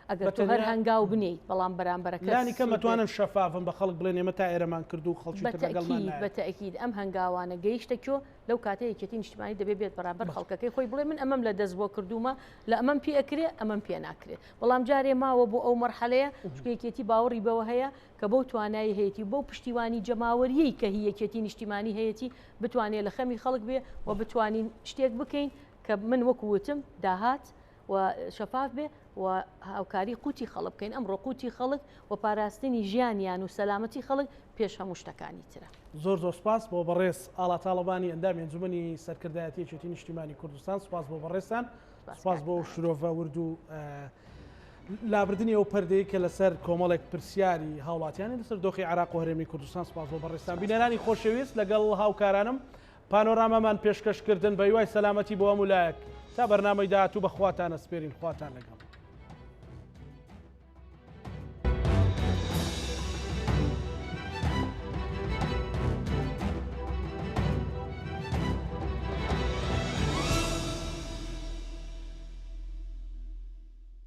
ئەگەر تۆ هەر هەنگاو بنێیت بەڵام بەرامبەرەکەت لانی کەم ئەتوانن شەفافن بە خەڵک بڵێن ئێمە تا ئێرەمان کرد و خەڵکی تر لەگەڵمان نایەن. بە تەئکید ئەم هەنگاوانە گەیشتە کوێ لەو کاتە یەکێتی نیشتیمانی دەبێ بێت بەرامبەر خەڵکەکەی خۆی بڵێ من ئەمەم لە دەست بۆ کردوومە لە ئەمەم پێ ئەکرێ ئەمەم پێ ناکرێت بەڵام جارێ ماوە بۆ ئەو مەرحەلەیە چونکە یەکێتی باوەڕی بەوە هەیە کە بەو توانای هەیەتی و بەو پشتیوانی جەماوەریەی کە هی یەکێتی نیشتیمانی هەیەتی بتوانێ لە خەمی خەڵک بێ و بتوانین شتێک بکەین کە من وەکو وتم داهات و شەفاف بێ. و هاوکاری قوتی خەڵک بکەین، ئەمڕۆ قوتی خەڵک و پاراستنی ژیانیان و سەلامەتی خەڵک پێش هەموو شتەکانی ترە. زۆر زۆر سپاس بۆ بەڕێز ئاڵا تاڵەبانی ئەندامی ئەنجومەنی سەرکردایەتی یەکێتی نیشتیمانی کوردستان، سپاس بۆ بەڕێزتان، سپاس بۆ شرۆڤە ورد و لابردنی ئەو پەردەی کە لەسەر کۆمەڵێک پرسیاری هاوڵاتیانی لەسەر دۆخی عێراق و هەرێمی کوردستان. سپاس بۆ بەڕێزتان. بینەرانی خۆشەویست لەگەڵ هاوکارانم پانۆرامامان پێشکەش کردن بە هیوای سەلامەتی بۆ هەموو لایەک تا بەرنامەی داهاتوو بە خواتان ئەسپێرین خواتان لەگەڵ.